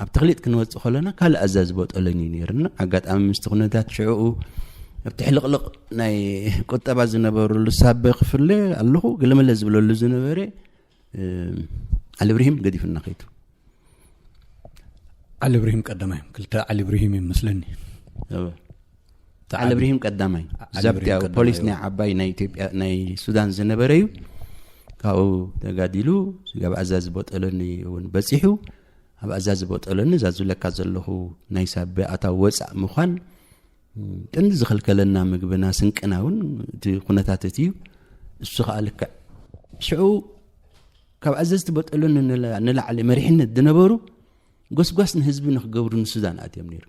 ኣብ ተክሊጥ ክንወፅእ ከለና ካልእ ኣዛዚ በጠለኒ እዩ ነይርና ኣጋጣሚ ምስቲ ኩነታት ሽዕኡ ኣብቲ ሕልቕልቕ ናይ ቁጠባ ዝነበረሉ ሳበ ክፍለ ኣለኹ ገለመለ ዝበለሉ ዝነበረ ዓሊ ብርሂም ገዲፍና ከይቱ። ዓሊ ብርሂም ቀዳማይ እዮም። ክልተ ዓሊ ብርሂም እዮም መስለኒ። ዓሊ ብርሂም ቀዳማይ፣ ዛብቲ ፖሊስ ናይ ዓባይ ናይ ኢትዮጵያ ናይ ሱዳን ዝነበረ እዩ። ካብኡ ተጋዲሉ ስጋብ ኣዛዚ ቦጠሎኒ እውን በፂሑ። ኣብ ኣዛዚ ቦጠሎኒ እዛ ዝብለካ ዘለኹ ናይ ሳበ ኣታዊ ወፃእ ምዃን ቀንዲ ዝኸልከለና ምግብና ስንቅና እውን እቲ ኩነታት እቲ እዩ። እሱ ከዓ ልክዕ ሽዑ ካብ ኣዘዝቲ ቦጠሎኒ ንላዕሊ መሪሕነት ዝነበሩ ጎስጓስ ንህዝቢ ንክገብሩ ንሱዳን ኣትዮም ነይሩ።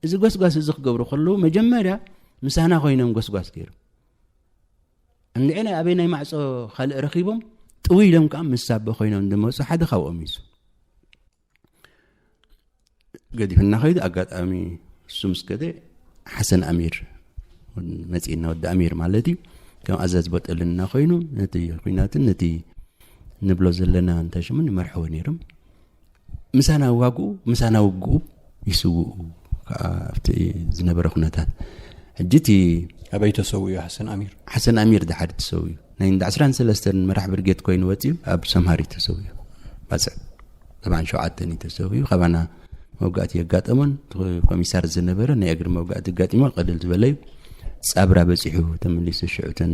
እዚ ጎስጓስ እዚ ክገብሩ ከለዉ መጀመርያ ምሳና ኮይኖም ጎስጓስ ገይሩ እንድዒ ናይ ኣበይ ናይ ማዕፆ ካልእ ረኪቦም ጥው ኢሎም ከዓ ምስ ሳበ ኮይኖም ዝመፁ ሓደ ካብኦም እዩ። ገዲፍና ከይዱ ኣጋጣሚ እሱ ምስ ከደ ሓሰን ኣሚር መፂእና ወዲ ኣሚር ማለት እዩ ከም ኣዛዚ ቦጠልና ኮይኑ ነቲ ኩናትን ነቲ ንብሎ ዘለና እንታይ ሽሙ ንመርሕዎ ነይሮም። ምሳና ዋግኡ ምሳና ውግኡ ይስውኡ ከዓ ኣብቲ ዝነበረ ኩነታት ሕጂ እቲ ኣበይ ተሰውኡ ሓሰን ኣሚር? ሓሰን ኣሚር ድሓር ተሰውኡ ናይ እንዳ ዕስራን ሰለስተን መራሕ ብርጌድ ኮይኑ ወፂኡ ኣብ ሰምሃር እዩ ተሰውኡ። ባፅዕ ሰብዓን ሸውዓተን እዩ ተሰውኡ። ካባና መውጋእቲ የጋጠሞን ኮሚሳር ዝነበረ ናይ እግሪ መውጋእቲ ኣጋጢሞ ቀልል ዝበለዩ ፃብራ በፂሑ ተመሊሱ ሽዑተን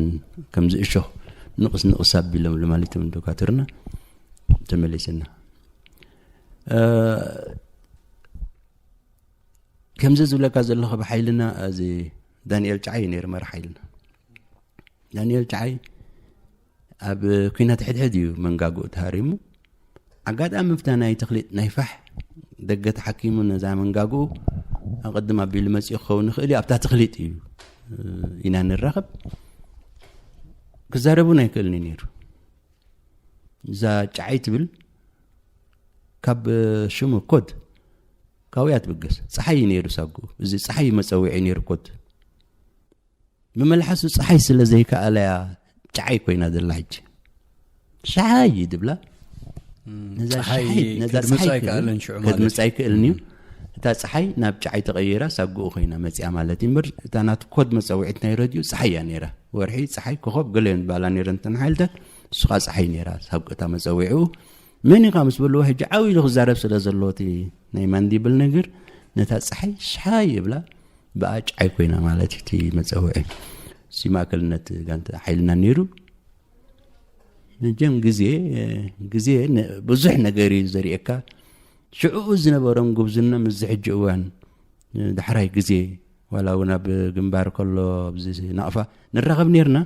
ከምዚ እሾኽ ንቕስ ንቕስ ኣቢሎምሉ ማለት እዮም ዶካትርና ተመሊስና። ከምዚ ዝብለካ ዘለኹ ብሓይልና እዚ ዳንኤል ጫዓይ ነይሩ መራሕ ሓይልና። ዳንኤል ጫዓይ ኣብ ኩናት ሕድሕድ እዩ መንጋግኡ ተሃሪሙ። ኣጋጣሚ ብታ ናይ ተኽሊጥ ናይ ፋሕ ደገ ተሓኪሙ ነዛ መንጋግኡ ኣቐድም ኣቢሉ መፂኡ ክኸውን ይኽእል እዩ ኣብታ ተኽሊጥ እዩ ኢና ንራኸብ። ክዛረቡን ኣይክእልን እዩ ነይሩ። እዛ ጫዓይ ትብል ካብ ሽሙ ኮድ ካውያ ትብገስ ፀሓይ እዩ ነይሩ ሳጉኡ። እዚ ፀሓይ መፀውዒ ነይሩ ኮድ ብመልሓሱ ፀሓይ ስለ ዘይከኣለያ ጫዓይ ኮይና ዘላ ሕጂ ሻይ ድብላ ነዛ ፀሓይ ሻይ- ነዛ ከድምፃ ፀሓይ ኣይከኣለን ሽዑ ማለት ከድምፃ ኣይክእልን እዩ። እታ ፀሓይ ናብ ጫዓይ ተቐይራ ሳጉኡ ኮይና መፅያ ማለት እዩ እምበር እታ ናቱ ኮድ መፀውዒት ናይ ረድዩ ፀሓይ እያ ነይራ። ወርሒ ፀሓይ ኮኸብ ገለዮን ባላ ነይረ እንተን ሓይልታት እሱ ከዓ ፀሓይ ነይራ ሳጉ እታ መፀውዒኡ። መን ኢኻ ምስ በልዎ ሕጂ ዓው ኢሉ ክዛረብ ስለ ዘለዎ እቲ ናይ ማንዲብል ነገር ነታ ፀሓይ ሻይ ይብላ ብኣ ጫዓይ ኮይና ማለት እዩ እቲ መፀውዒ። እሲ ማእከልነት ጋንታ ሓይልና ነይሩ። መቸም ግዜ ግዜ ን- ብዙሕ ነገር እዩ ዘርእየካ። ሽዕኡ ዝነበሮም ጉብዝና ምስዚ ሕጂ እዋን ዳሕራይ ግዜ ዋላ እውን ኣብ ግንባር ከሎ ኣብዚ ናቕፋ ንራኸብ ነርና።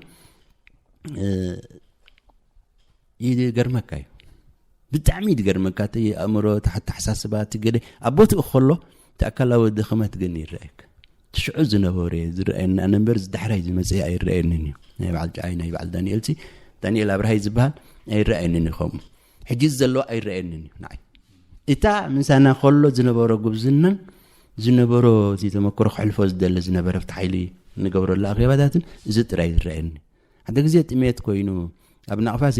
ይገርመካ እዩ ብጣዕሚ ይገርመካ እቲ ኣእምሮ እቲ ኣተሓሳስባ እቲ ገለ ኣብ ቦትኡ ከሎ እቲ ኣካላዊ ድኽመት ግን ይረኣየካ። ሽዑ ዝነበረ ዝረኣየና ነበር ዝዳሕራይ ዝመፅእ ኣይረኣየንን እዩ። ናይ በዓል ጫይ ናይ በዓል ዳንኤል ሲ ዳንኤል ኣብርሃይ ዝበሃል ኣይረኣየንን እዩ። ከምኡ ሕጂ ዘለዎ ኣይረኣየንን እዩ ንዓይ። እታ ምሳና ከሎ ዝነበረ ጉብዝናን ዝነበሮ እቲ ተመክሮ ክሕልፎ ዝደሊ ዝነበረ ኣብቲ ሓይሊ ንገብረሉ ኣኼባታትን እዚ ጥራይ ዝረኣየኒ። ሓደ ግዜ ጥሜት ኮይኑ ኣብ ናቕፋሲ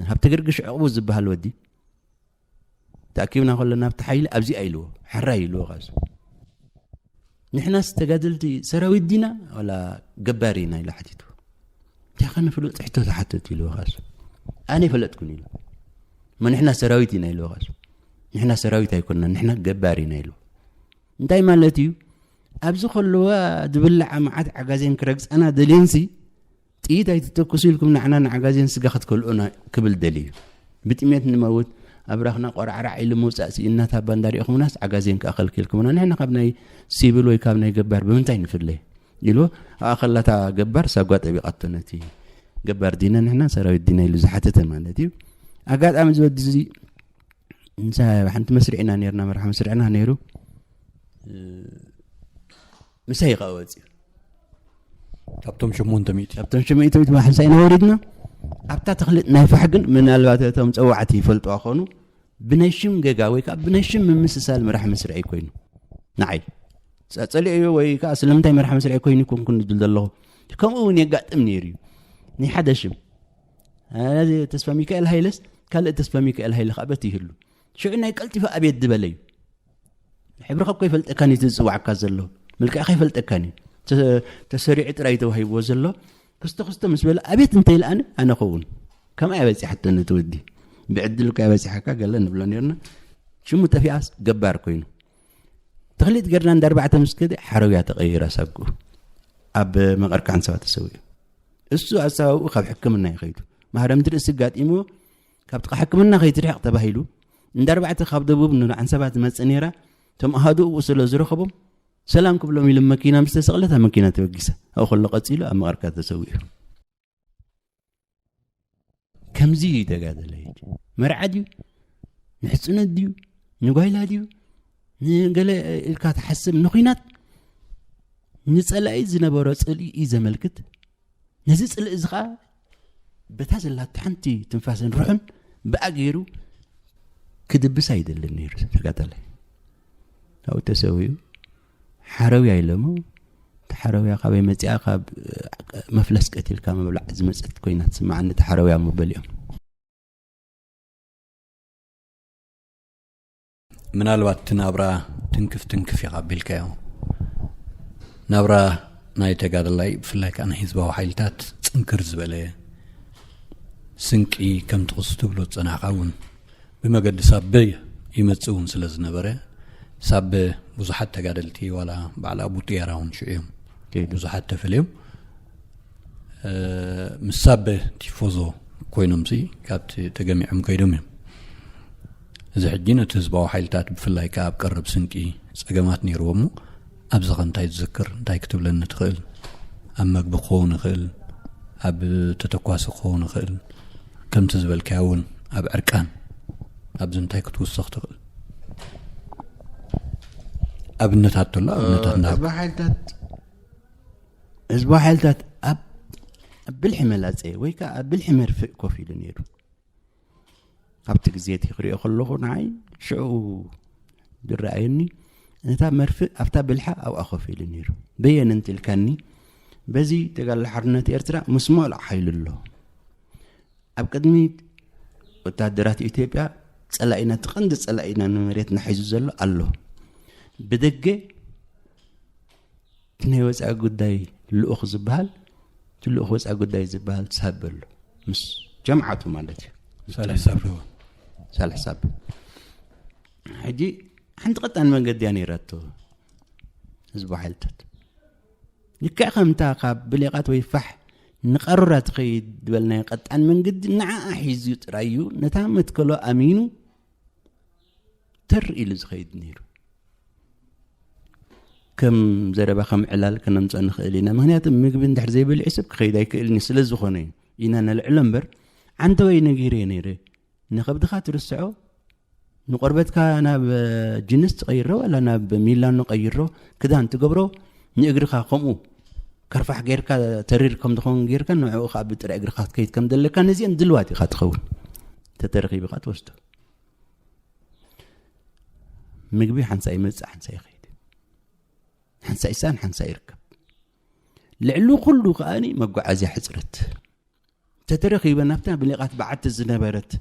ሃብተ ገርግሽ ዕቕቡ ዝበሃል ወዲ ተኣኪብና ከለና ኣብቲ ሓይሊ ኣብዚኣ ኢልዎ ሕራይ ኢልዎ ካሱ ንሕናስ ተጋደልቲ ሰራዊት ዲና ዋላ ገባር ኢና ኢሉ ሓቲቱ እንታይ ከነ ፍሉጥ ሕቶ ተሓተት ኢልዎ ካሱ ኣነ ይፈለጥኩን ኢሉ እሞ ንሕና ሰራዊት ኢና ኢልዎ ካሱ ንሕና ሰራዊት ኣይኮንና ንሕና ገባር ኢና ኢልዎ እንታይ ማለት እዩ ኣብዚ ከለዋ ዝብላዓ መዓት ዓጋዜን ክረግፀና ደልየንሲ ጥይት ኣይትተኩሱ ኢልኩም ንዓና ንዓጋዜን ስጋ ክትከልኡና ክብል ደልዩ ብጥሜት ንመውት ኣብራኽና ቆራዕራዕ ኢሉ ምውፃእ ስኢንና ታባ እንዳሪእኹምናስ ዓጋዜን ከዓ ከልኪልኩምና ንሕና ካብ ናይ ሲቪል ወይ ካብ ናይ ገባር ብምንታይ ንፍለ ኢሉ ኣኸላታ ገባር ሳጓ ጠቢቓቶ ነቲ ገባር ዲና ንሕና ሰራዊት ዲና ኢሉ ዝሓተተ ማለት እዩ ኣጋጣሚ ዝወዲ እዚ እንሳ ሓንቲ መስርዕና ነርና መርሓ መስርዕና ነይሩ ምሳይ ከዓ ወፅዩ ካብቶም ሸሞንተ ሚእቲ ካብቶም ሸሞንተ ሚእቲ ሓምሳ ኢና ወሪድና ኣብታ ተኽልጥ ናይ ፋሕ ግን ምናልባት እቶም ፀዋዕቲ ይፈልጡ ኣኾኑ ብናይ ሽም ገጋ ወይ ከዓ ብናይ ሽም ምምስሳል መራሕ መስርዒ ኮይኑ ንዓይ ፀሊዕዮ ወይ ከዓ ስለምንታይ መራሕ መስርዒ ኮይኑ ይኮንኩን ዝብል ዘለኹ ከምኡ እውን የጋጥም ነይሩ እዩ ናይ ሓደ ሽም ተስፋ ሚካኤል ሃይለስ ካልእ ተስፋ ሚካኤል ሃይለ ከዓ በት ይህሉ ሽዑ ናይ ቀልጢፈ ኣቤት ዝበለ እዩ ሕብርኻ እኮ ይፈልጠካን እዩ ዝፅዋዕካ ዘሎ መልክዕካ ይፈልጠካን እዩ ተሰሪዑ ጥራይ ተዋሂብዎ ዘሎ ክስቶ ክስቶ ምስ በለ ኣቤት እንተይልኣነ ኣነ ኸውን ከምኣ በፂሓቶ ነቲ ወዲ ብዕድል እኳ በፂሓካ ገለ ንብሎ ነርና። ሽሙ ጠፊኣስ ገባር ኮይኑ፣ ተኽሊጥ ገርና እንዳ ኣርባዕተ ምስ ከደ ሓረውያ ተቐይራ ሳብኩ ኣብ መቐርካ ዓንሰባ ተሰዊኡ። እሱ ኣሳባብኡ ካብ ሕክምና ይኸይዱ፣ ማህረምቲ ርእሲ ጋጢሞ ካብ ጥቓ ሕክምና ከይትርሕቕ ተባሂሉ፣ እንዳ ኣርባዕተ ካብ ደቡብ ንዓንሰባ ትመፅእ ነይራ። ተምኣሃዱ እኡ ስለ ዝረኸቦም ሰላም ክብሎም ኢሉ መኪና ምስ ተሰቕለት ኣብ መኪና ተበጊሰ። ኣብኡ ከሎ ቀፂሉ ኣብ መቐርካ ተሰዊኡ። ከምዚ እዩ ተጋደላይ። መርዓ ድዩ? ንሕፅነት ድዩ? ንጓይላ ድዩ? ንገለ ኢልካ ትሓስብ፣ ንኹናት ንፀላኢ ዝነበሮ ፅልኢ እዩ ዘመልክት። ነዚ ፅልኢ እዚ ከዓ በታ ዘላቶ ሓንቲ ትንፋስን ርሑን ብኣ ገይሩ ክድብስ ኣይደልን ነይሩ ተጋዳላይ። ኣብኡ ተሰዊኡ ሓረውያ ኢሎሞ። እቲ ሓረውያ ካበይ መፂኣ? ካብ መፍለስ ቀቲልካ ምብላዕ ዝመፀት ኮይና ትስማዓኒ፣ እቲ ሓረውያ ምበል እዮም። ምናልባት እቲ ናብራ ትንክፍ ትንክፍ ኢኻ ኣቢልካዮ። ናብራ ናይ ተጋደላይ፣ ብፍላይ ከዓ ናይ ህዝባዊ ሓይልታት፣ ፅንክር ዝበለ ስንቂ ከምቲ ክሱ ትብሎ ዝፀናሕካ እውን ብመገዲ ሳበ ይመፅእ እውን ስለ ዝነበረ፣ ሳበ ብዙሓት ተጋደልቲ ዋላ በዓል ኣቡ ጥያራ እውን ሽዑ እዮም ከይዱ። ብዙሓት ተፈልዮም፣ እ፣ ምስ ሳበ ቲፎዞ ኮይኖምሲ ካብቲ ተገሚዖም ከይዶም እዮም። እዚ ሕጂ ነቲ ህዝባዊ ሓይልታት ብፍላይ ከኣ ኣብ ቀረብ ስንቂ ጸገማት ነይርዎ እሞ፣ ኣብዚ ኸ እንታይ ትዝክር? እንታይ ክትብለኒ ትኽእል? ኣብ መግቢ ክኸውን ይኽእል፣ ኣብ ተተኳሲ ክኸውን ይኽእል፣ ከምቲ ዝበልካዮ እውን ኣብ ዕርቃን፣ ኣብዚ እንታይ ክትውስኽ ትኽእል? ኣብነታት ኣሎ፣ ኣብነታት እናሃብኩ። ህዝባዊ ሓይልታት፣ ህዝባዊ ሓይልታት ኣብ፣ ኣብ ብልሒ መላጸ ወይ ከኣ ኣብ ብልሒ መርፍእ ኮፍ ኢሉ ነይሩ። ኣብቲ ግዜ እቲ ክሪኦ ከለኹ ንዓይ ሽዑ ዝረኣየኒ፣ ነታ መርፍእ ኣብታ ብልሓ ኣብኣ ኮፍ ኢሉ ነይሩ። በየን እንት ኢልካኒ፣ በዚ ተጋድሎ ሓርነት ኤርትራ ምስ ምሉእ ሓይሉ ኣሎ። ኣብ ቅድሚ ወታደራት ኢትዮጵያ ጸላኢና፣ እቲ ቀንዲ ጸላኢና ንመሬትና ሒዙ ዘሎ ኣሎ። ብደገ እቲ ናይ ወጻኢ ጉዳይ ልኡኽ ዝበሃል፣ እቲ ልኡኽ ወጻኢ ጉዳይ ዝበሃል ሳበ ኣሎ። ምስ ጀምዓቱ ማለት እዩ። ሳልሕ ሳብሪ እውን። ሳልሕ ሳብ። ሕጂ ሓንቲ ቀጣን መንገዲ እያ ነይራቶ ህዝባዊ ሓይልታት። ልክዕ ከምታ ካብ ብሌቓት ወይ ፋሕ ንቐሩራ ትኸይድ ዝበልናዮ ቀጣን መንገዲ ንዓኣ ሒዙ ጥራይ እዩ ነታ መትከሎ ኣሚኑ ተር ኢሉ ዝኸይድ ነይሩ። ከም ዘረባ ከም ዕላል ከነምፅኦ ንኽእል ኢና። ምኽንያቱ ምግቢ እንድሕር ዘይበሊዑ ሰብ ክኸይድ ኣይክእልን እዩ። ስለ ዝኾነ እዩ ኢና ነልዕሎ እምበር፣ ዓንተወይ ነጊረ እየ ነይረ። ንኸብድኻ ትርስዖ፣ ንቆርበትካ ናብ ጅንስ ትቐይሮ ዋላ ናብ ሚላኖ ቀይሮ፣ ክዳን ትገብሮ፣ ንእግርኻ ከምኡ ከርፋሕ ጌርካ ተሪር ከም ዝኾን ጌርካ ንዕኡ ኸዓ ብጥረ እግርኻ ክትከይድ ከም ዘለካ፣ ነዚአን ድልዋት ኢኻ ትኸውን። ተተረኺቡ ኸዓ ትወስዶ። ምግቢ ሓንሳእ ይመጽእ፣ ሓንሳእ ይኸይድ። ሓንሳእ ይሳን፣ ሓንሳእ ይርከብ። ልዕሊ ኩሉ ከኣኒ መጓዓዝያ ሕጽረት። ተተረኺበ ናብታ ብሌቓት በዓቲ ዝነበረት፣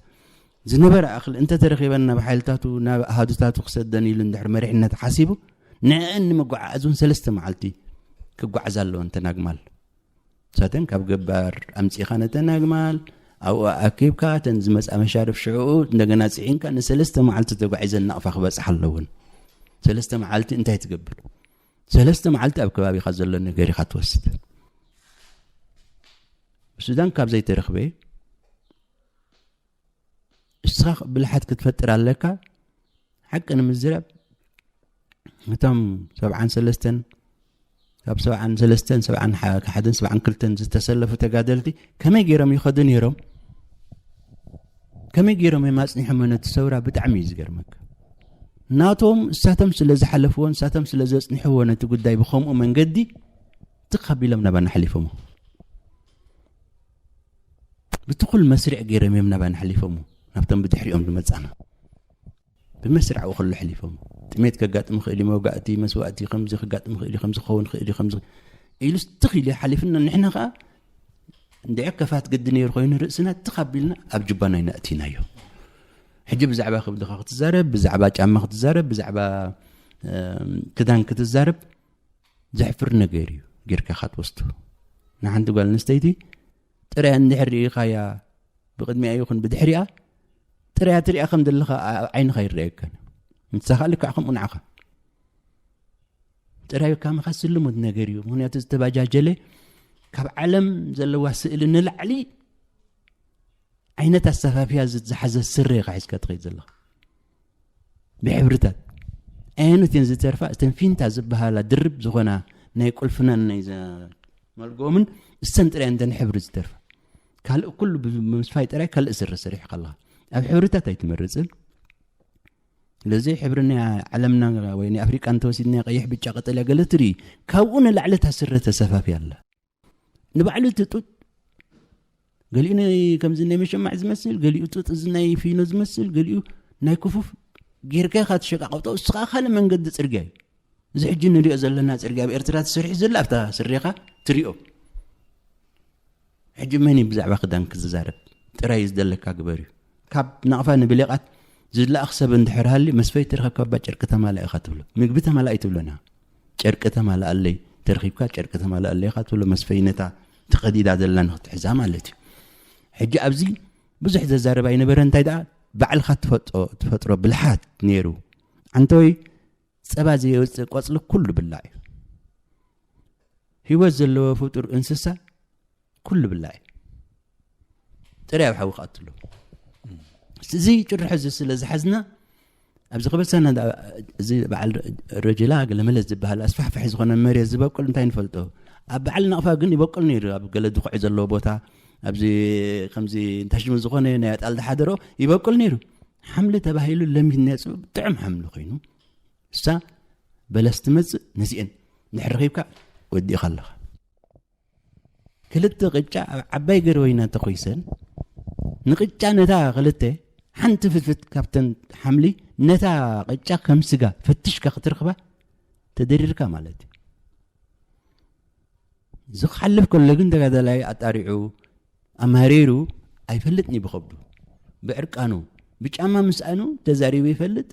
ዝነበረ ኣኽሊ እንተተረኺበን ናብ ሓይልታቱ፣ ናብ ኣሃዱታቱ ክሰደን ኢሉ እንድሕር መሪሕነት ሓሲቡ፣ ንዕአን ንምጉዓዓዝ እውን ሰለስተ መዓልቲ ክጓዓዛ ኣለወን ተናግማል። ንሳተን ካብ ገባር ኣምጺእኻ ነተን ኣግማል ኣብኡ ኣኪብካ፣ እተን ዝመጻ መሻርፍ ሽዕኡ እንደገና ጽዒንካ ንሰለስተ መዓልቲ ተጓዒዘን ናቕፋ ክበጽሓ ኣለውን። ሰለስተ መዓልቲ እንታይ ትገብር? ሰለስተ መዓልቲ ኣብ ከባቢኻ ዘሎ ነገር ኢኻ ትወስድ። ብሱዳን ካብ ዘይተረኽበ እስኻ ብልሓት ክትፈጥር ኣለካ። ሓቂ ንምዝራብ እቶም ሰብዓን ሰለስተን፣ ካብ ሰብዓን ሰለስተን፣ ሰብዓን ሓደን፣ ሰብዓን ክልተን ዝተሰለፉ ተጋደልቲ ከመይ ገይሮም ይኸዱ ነይሮም? ከመይ ገይሮም እዮም ኣጽኒሖሞ ነቲ ሰውራ? ብጣዕሚ እዩ ዝገርመካ። ናቶም እሳቶም ስለ ዝሓለፍዎ፣ ንሳቶም ስለ ዘጽንሕዎ ነቲ ጉዳይ ብኸምኡ መንገዲ ትኽ ኣቢሎም ናባና ሓሊፎሞ። ብትኹል መስርዕ ገይሮም እዮም ናባና ሓሊፎሞ፣ ናብቶም ብድሕሪኦም ዝመጻና። ብመስርዕ ኣብኡ ከሎ ሓሊፎም። ጥሜት ከጋጥም ይኽእል እዩ፣ መውጋእቲ፣ መስዋእቲ፣ ከምዚ ከጋጥም ይኽእል እዩ፣ ከምዚ ክኸውን ይኽእል እዩ፣ ከምዚ ኢሉ ትኽ ኢሉ ሓሊፍና። ንሕና ኸኣ እንድዒ ከፋት ግዲ ነይሩ ኮይኑ ርእስና ትኽ ኣቢልና ኣብ ጁባና ኢና ኣእቲናዮ። ሕጂ ብዛዕባ ከብድኻ ክትዛረብ፣ ብዛዕባ ጫማ ክትዛረብ፣ ብዛዕባ፣ እም፣ ክዳን ክትዛረብ ዘሕፍር ነገር እዩ ጌርካ ኢኻ ትወስዶ። ንሓንቲ ጓል ኣንስተይቲ ጥራይ እንድሕር ርኢኻያ፣ ብቕድሚኣ ይኹን ብድሕሪኣ፣ ጥራያ ትሪኣ ከም ዘለኻ ኣብ ዓይንኻ ይረኣየካን። ንሳኻ ልክዕ ከምኡ ንዓኻ ጥራይ ካብ ምኻስ ዝልሙድ ነገር እዩ። ምኽንያቱ ዝተባጃጀለ ካብ ዓለም ዘለዋ ስእሊ ንላዕሊ ዓይነት ኣሰፋፍያ ዝ-፣ ዝሓዘ ስረ ኢኻ ሒዝካ ትኸይድ ዘለኻ። ብሕብርታት ኣየኖት እየን ዝተርፋ? እተን ፊንታ ዝበሃላ ድርብ ዝኾና ናይ ቁልፍናን ናይ ዘ-፣ መልጎምን እሰን ጥራይ እንተን ሕብሪ ዝተርፋ። ካልእ ኩሉ ብ-፣ ብምስፋይ ጥራይ ካልእ ስረ ሰሪሕካ ኣለኻ። ኣብ ሕብርታት ኣይትመርጽን። ስለዚ ሕብሪ ናይ ዓለምና ወይ ናይ ኣፍሪቃ እንተወሲድና ቀይሕ፣ ብጫ፣ ቀጠልያ ገለ ትርኢ፣ ካብኡ ንላዕሊ እታ ስረ ተሰፋፍያ ኣላ። ንባዕሉ እቲ ጡጥ ገሊኡ ናይ ከምዚ ናይ መሸማዕ ዝመስል፣ ገሊኡ ጡጥ እዚ ናይ ፊኖ ዝመስል፣ ገሊኡ ናይ ክፉፍ ጌርካ ኢኻ ትሸቃቐጦ። እሱ ከዓ ካልእ መንገዲ ጽርግያ እዩ። እዚ ሕጂ ንሪኦ ዘለና ጽርግያ ኣብ ኤርትራ ተሰሪሑ ዘሎ ኣብታ ስሬኻ ትሪኦ። ሕጂ መን እዩ ብዛዕባ ክዳን ክዝዛረብ? ጥራይ እዩ ዝደለካ ግበር እዩ። ካብ ናቕፋ ንብሌቓት ዝለኣኽ ሰብ እንድሕር ሃልዩ፣ መስፈይ ተረኸብካ እባ ጨርቂ ተማላእ ኢኻ ትብሎ። ምግቢ ተማላእ ኣይትብሎን ኢኻ። ጨርቂ ተማልኣለይ ተረኺብካ፣ ጨርቂ ተማልኣለይ ኢኻ ትብሎ። መስፈይ ነታ ተኸዲዳ ዘላ ንኽትሕዛ ማለት እዩ። ሕጂ ኣብዚ ብዙሕ ዘዛረብ ኣይነበረ። እንታይ ደኣ ባዕልኻ ትፈጦ-፣ ትፈጥሮ ብልሓት ነይሩ። ኣንተወይ ጸባ ዘየውጽእ ቆጽሊ ኩሉ ብላዕ እዩ። ህይወት ዘለዎ ፍጡር እንስሳ ኩሉ ብላዕ እዩ። ጥራይ ኣብ ሓዊ ክኣትሎ። እዚ ጭርሖ እዚ ስለ ዝሓዝና፣ ኣብዚ ክበሳና ዳ-፣ እዚ በዓል ረጅላ ገለመለ ዝበሃል ኣስፋሕፋሒ ዝኾነ መሬት ዝበቁል እንታይ ንፈልጦ? ኣብ በዓል ናቕፋ ግን ይበቁል ነይሩ። ኣብ ገለ ድኹዒ ዘለዎ ቦታ፣ ኣብዚ ከምዚ እንታሽሙ ዝኾነ ናይ ኣጣል ዝሓደሮ ይበቁል ነይሩ። ሓምሊ ተባሂሉ ለሚድ ነጽ ጥዑም ሓምሊ ኮይኑ፣ እሳ በለስ ትመጽእ፣ ነዚአን ድሕሪ ረኺብካ ወዲእኻ ኣለኻ። ክልተ ቅጫ ኣብ ዓባይ ገረወይና ተኾይሰን፣ ንቅጫ ነታ ክልተ ሓንቲ ፍትፍት ካብተን ሓምሊ ነታ ቅጫ ከም ስጋ ፈትሽካ ክትረኽባ ተደሪርካ ማለት እዩ። ዝሓልፍ ከሎ ግን ተጋዳላይ ኣጣሪዑ ኣማሪሩ ኣይፈልጥን እዩ ብኸብዱ። ብዕርቃኑ፣ ብጫማ ምስኣኑ ተዛሪቡ ይፈልጥ፣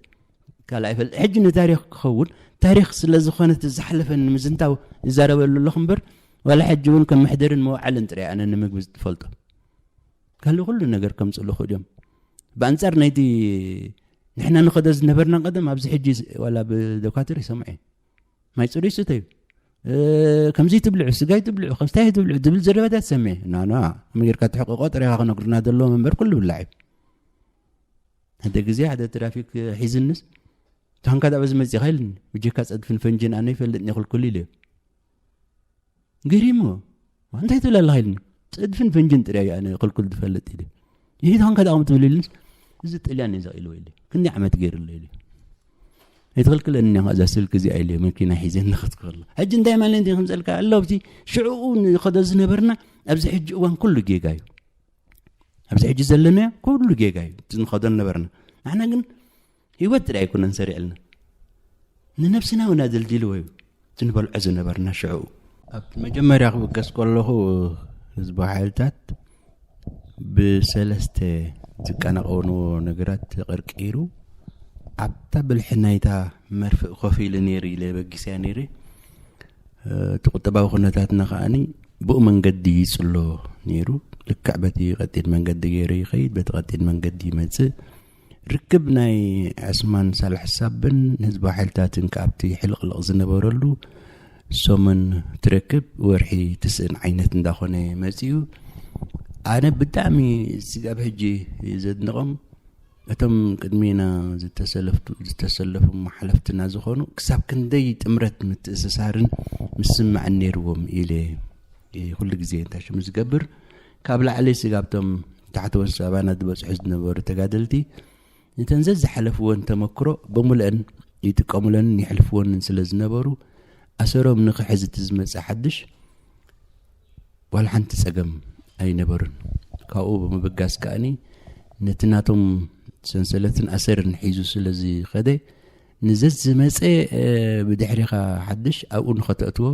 ካልእ ኣይፈልጥ። ሕጂ ንታሪኽ ክኸውን፣ ታሪኽ ስለ ዝኾነ እቲ ዝሓለፈ ንምዝንታው ይዛረበሉ ኣለኹ እምበር፣ ዋላ ሕጂ እውን ከም መሕደርን መውዓልን ጥራይ ኣነ ንምግቢ ዝፈልጦ። ካልእ ኩሉ ነገር ከምጽእሉ ይኽእሉ እዮም። ብኣንጻር ናይቲ ንሕና ንኸዶ ዝነበርና ቀደም ኣብዚ ሕጂ ዋላ ብደኳትር ይሰምዖ እዩ። ማይ ጽሩይ ስተዩ፣ እ፣ ከምዚ ትብልዑ፣ ስጋይ ትብልዑ፣ ከምስታይ ትብልዑ ዝብል ዘረባታት ሰምዐ። ና፣ ና፣ ከመይ ጌርካ ትሕቅቆ ጥራይ ኢኻ ክነግሩና ዘለዎም እምበር ኩሉ ብላዕ እዩ። ሓደ ግዜ ሓደ ትራፊክ ሒዝንስ፣ "ታንካ ዳኣ በዚ መጺኻ?" ኢልኒ። "ብጀካ ጸድፍን ፈንጅን ኣነ ይፈልጥኒ ክልኩል" ኢለ። ገሪሞ፣ "እንታይ ትብል ኣለኻ?" ኢልኒ። "ጸድፍን ፈንጅን ጥራይ ኣነ ክልኩል ዝፈልጥ" ኢለ። "ይሄ ታንካ ዳኣ ትብል?" ኢልንስ፣ "እዚ ጥልያን እዩ ዘቒልዎ" ኢለ። "ክንደይ ዓመት ገይሩ ኣሎ?" ኢለ። "ኣይትኽልክለኒ ኢኻ፣ እዛ ስልኪ እዚኣ" ኢለ፣ መኪና ሒዘ ንኸትከሎ። ሕጂ እንታይ ማለት እዩ ከምጸልካ ኣሎ፣ ኣብቲ ሽዕኡ ንኸዶ ዝነበርና፣ ኣብዚ ሕጂ እዋን ኩሉ ጌጋ እዩ። ኣብዚ ሕጂ ዘለናዮ ኩሉ ጌጋ እዩ፣ እቲ ንኸዶ ነበርና። ንሕና ግን ህይወት ጥራይ ኣይኮነን ሰሪዕልና። ንነብስና እውን ኣደልዲልዎ እዩ፣ እቲ ንበልዖ ዝነበርና ሽዕኡ። ኣብቲ መጀመርያ ክብገስ ከለኹ ህዝባዊ ሓይልታት ብሰለስተ ዝቀናቐንዎ ነገራት ተቐርቂሩ፣ ኣብታ ብልሒ ናይታ መርፍእ ኮፍ ኢሉ ነይሩ ኢለ በጊስያ ነይረ። እ፣ እቲ ቁጠባዊ ኩነታትና ከኣኒ ብኡ መንገዲ ይጽሎ ነይሩ። ልክዕ በቲ ቀጢን መንገዲ ገይሩ ይኸይድ፣ በቲ ቀጢን መንገዲ ይመጽእ። ርክብ ናይ ዕስማን ሳልሕ ሳብን ህዝባዊ ሓይልታትን ከኣ ኣብቲ ሕልቕልቕ ዝነበረሉ ሰሙን ትረክብ ወርሒ ትስእን ዓይነት እንዳኾነ መጺኡ። ኣነ ብጣዕሚ ስጋብ ሕጂ ዘድንቖም እቶም ቅድሜና ዝተሰለፍቱ-፣ ዝተሰለፉ ሓለፍትና ዝኾኑ ክሳብ ክንደይ ጥምረት ምትእስሳርን ምስምዕን ነይርዎም ኢለ ኩሉ ግዜ እንታይ ሽሙ ዝገብር። ካብ ላዕሊ ስጋብቶም ታሕተዎት ኣባና ዝበጽሑ ዝነበሩ ተጋደልቲ ነተን ዘዝሓለፍወን ተመክሮ ብምልአን ይጥቀሙለንን የሕልፍወንን ስለ ዝነበሩ ኣሰሮም ንኽሕዝ እቲ ዝመጽእ ሓድሽ ዋላ ሓንቲ ጸገም ኣይነበሩን። ካብኡ ብምብጋስ ከኣኒ ነቲ ናቶም ሰንሰለትን ኣሰርን ሒዙ ስለ ዝኸደ ንዘዝመጸ፣ እ፣ ብድሕሪኻ ሓድሽ ኣብኡ ንኸተእትዎ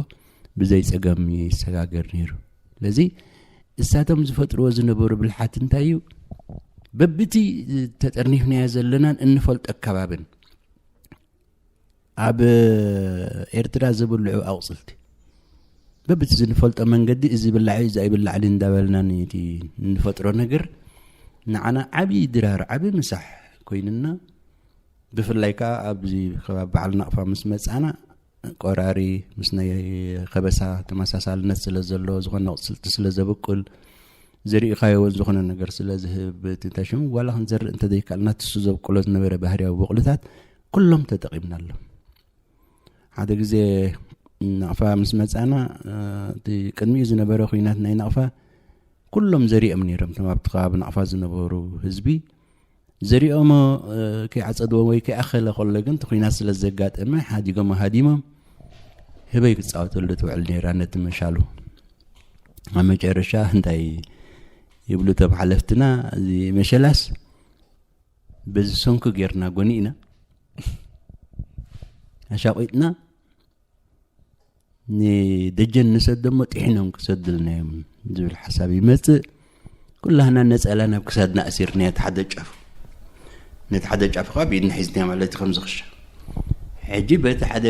ብዘይ ጸገም ይሰጋገር ነይሩ። ስለዚ እሳቶም ዝፈጥርዎ ዝነበሩ ብልሓት እንታይ እዩ? በብቲ ተጠርኒፍናዮ ዘለናን እንፈልጦ ኣከባብን ኣብ ኤርትራ ዝብልዑ ኣቑጽልቲ በብቲ ዝንፈልጦ መንገዲ እዚ ብላዕ እዚ ኣይብላዕን እንዳበልና ነቲ እንፈጥሮ ነገር ንዓና ዓብዪ ድራር፣ ዓብዪ ምሳሕ ኮይንና፣ ብፍላይ ከዓ ኣብዚ ከባቢ በዓል ናቕፋ ምስ መጻና፣ ቆራሪ ምስ ናይ ከበሳ ተመሳሳልነት ስለ ዘለዎ፣ ዝኾነ ኣቕጽልቲ ስለ ዘብቁል፣ ዝርኢኻዮ እውን ዝኾነ ነገር ስለ ዝህብ፣ እቲ ተሽም ዋላ ክንዘርእ እንተዘይከኣልና፣ ትሱ ዘብቁሎ ዝነበረ ባህርያዊ በቑልታት ኩሎም ተጠቒምናሎም። ሓደ ግዜ ናቕፋ ምስ መጻና፣ እ፣ እቲ ቅድሚኡ ዝነበረ ኹናት ናይ ናቕፋ ኩሎም ዘሪኦም ነይሮም። እቶም ኣብቲ ከባቢ ናቕፋ ዝነበሩ ህዝቢ ዘሪኦሞ፣ እ፣ ከይዓጸድዎ ወይ ከይኣኸለ ከሎ ግን፣ እቲ ኹናት ስለ ዘጋጠመ፣ ሓዲጎሞ ሃዲሞም፣ ህበይ ክጻወተሉ ትውዕል ነይራ ነቲ መሻሉ። ኣብ መጨረሻ እንታይ ይብሉ እቶም ሓለፍትና፣ እዚ መሸላስ በዚ ሰንኩ ጌርና ጎኒእና፣ ኣሻቂጥና፣ ንደጀን ንሰዶ እሞ ጥሒኖም ክሰዱልና እዮም ዝብል ሓሳብ ይመጽእ። ኩላህና ነጸላ ናብ ክሳድና ኣሲርና፣ እቲ ሓደ ጫፍ፣ ነቲ ሓደ ጫፍ ከዓ ብኢድና ሒዝና ማለት እዩ፣ ከምዚ ክሻ። ሕጂ በቲ ሓደ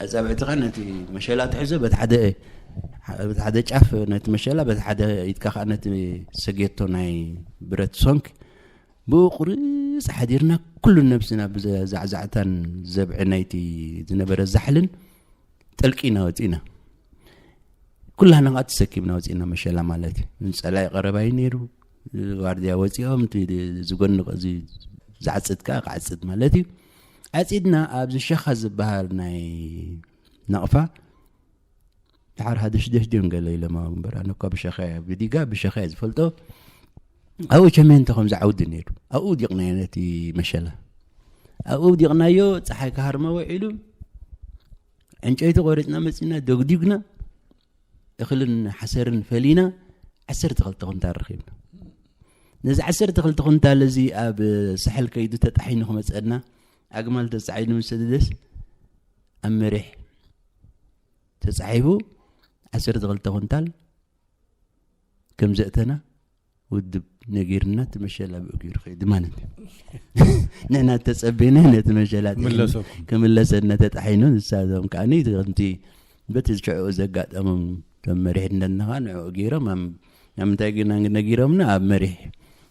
ኣጻብዕትኻ ነቲ መሸላ ትሕዞ፣ በቲ ሓደ፣ በቲ ሓደ ጫፍ ነቲ መሸላ፣ በቲ ሓደ ኢድካ ከዓ ነቲ ሰጌቶ ናይ ብረት ሶንክ፣ ብኡ ቁርጽ ሓዲርና፣ ኩሉ ነብስና ብዛዕዛዕታን ዘብዒ ናይቲ ዝነበረ ዛሕልን ጠልቂና ወጺና። ኩላህና ከዓ ተሰኪምና ወጺና፣ መሸላ ማለት እዩ። ጸላኢ ቀረባ እዩ ነይሩ። ዋርድያ ወጺኦም፣ እቲ ዝጎኒ፣ እዚ ዝዓጽድ ከዓ ክዓጽድ ማለት እዩ። ዓጺድና ኣብዚ ሸኻ ዝበሃል ናይ ናቕፋ ድሓር ሃደሽደሽ ድዮም ገለ ኢሎም፣ ኣብ እምበር፣ ኣነ እኳ ብሸኻ እየ፣ ብዲጋ ብሸኻ እየ ዝፈልጦ። ኣብኡ ቸሜንቶ ከም ዝዓውዲ ነይሩ። ኣብኡ ውዲቕናዮ ነቲ መሸላ። ኣብኡ ውዲቕናዮ፣ ጸሓይ ክሃርሞ ውዒሉ፣ ዕንጨይቲ ቆሪጽና መጺና፣ ደጉዲጉና፣ እኽልን ሓሰርን ፈሊና፣ ዓሰርተ ክልተ ኩንታል ረኺብና። ነዚ ዓሰርተ ክልተ ኩንታል እዚ ኣብ ሳሕል ከይዱ ተጣሒኑ ክመጸና፣ ኣግማል ተጻዒኑ ምስ ሰደደስ፣ ኣብ መሪሕ ተጻሒፉ፣ ዓሰርተ ክልተ ኩንታል ከም ዘእተና ውድብ ነጊርና፣ እቲ መሸላ ብኡ ገይሩ ከይዱ ማለት እዩ። ንሕና ተጸቤና ነቲ መሸላ ጥሒኑ ክምለሰኩም። ክምለሰና ተጣሒኑ፣ ንሳቶም ከዓኒ ከምቲ በቲ ሽዑ ዘጋጠሞም፣ እቶም መሪሕ እንደነኻ ንዕኡ ገይሮም፣ ኣብ፣ ኣብ ምንታይ ግን ነጊሮምና? ኣብ መሪሕ፣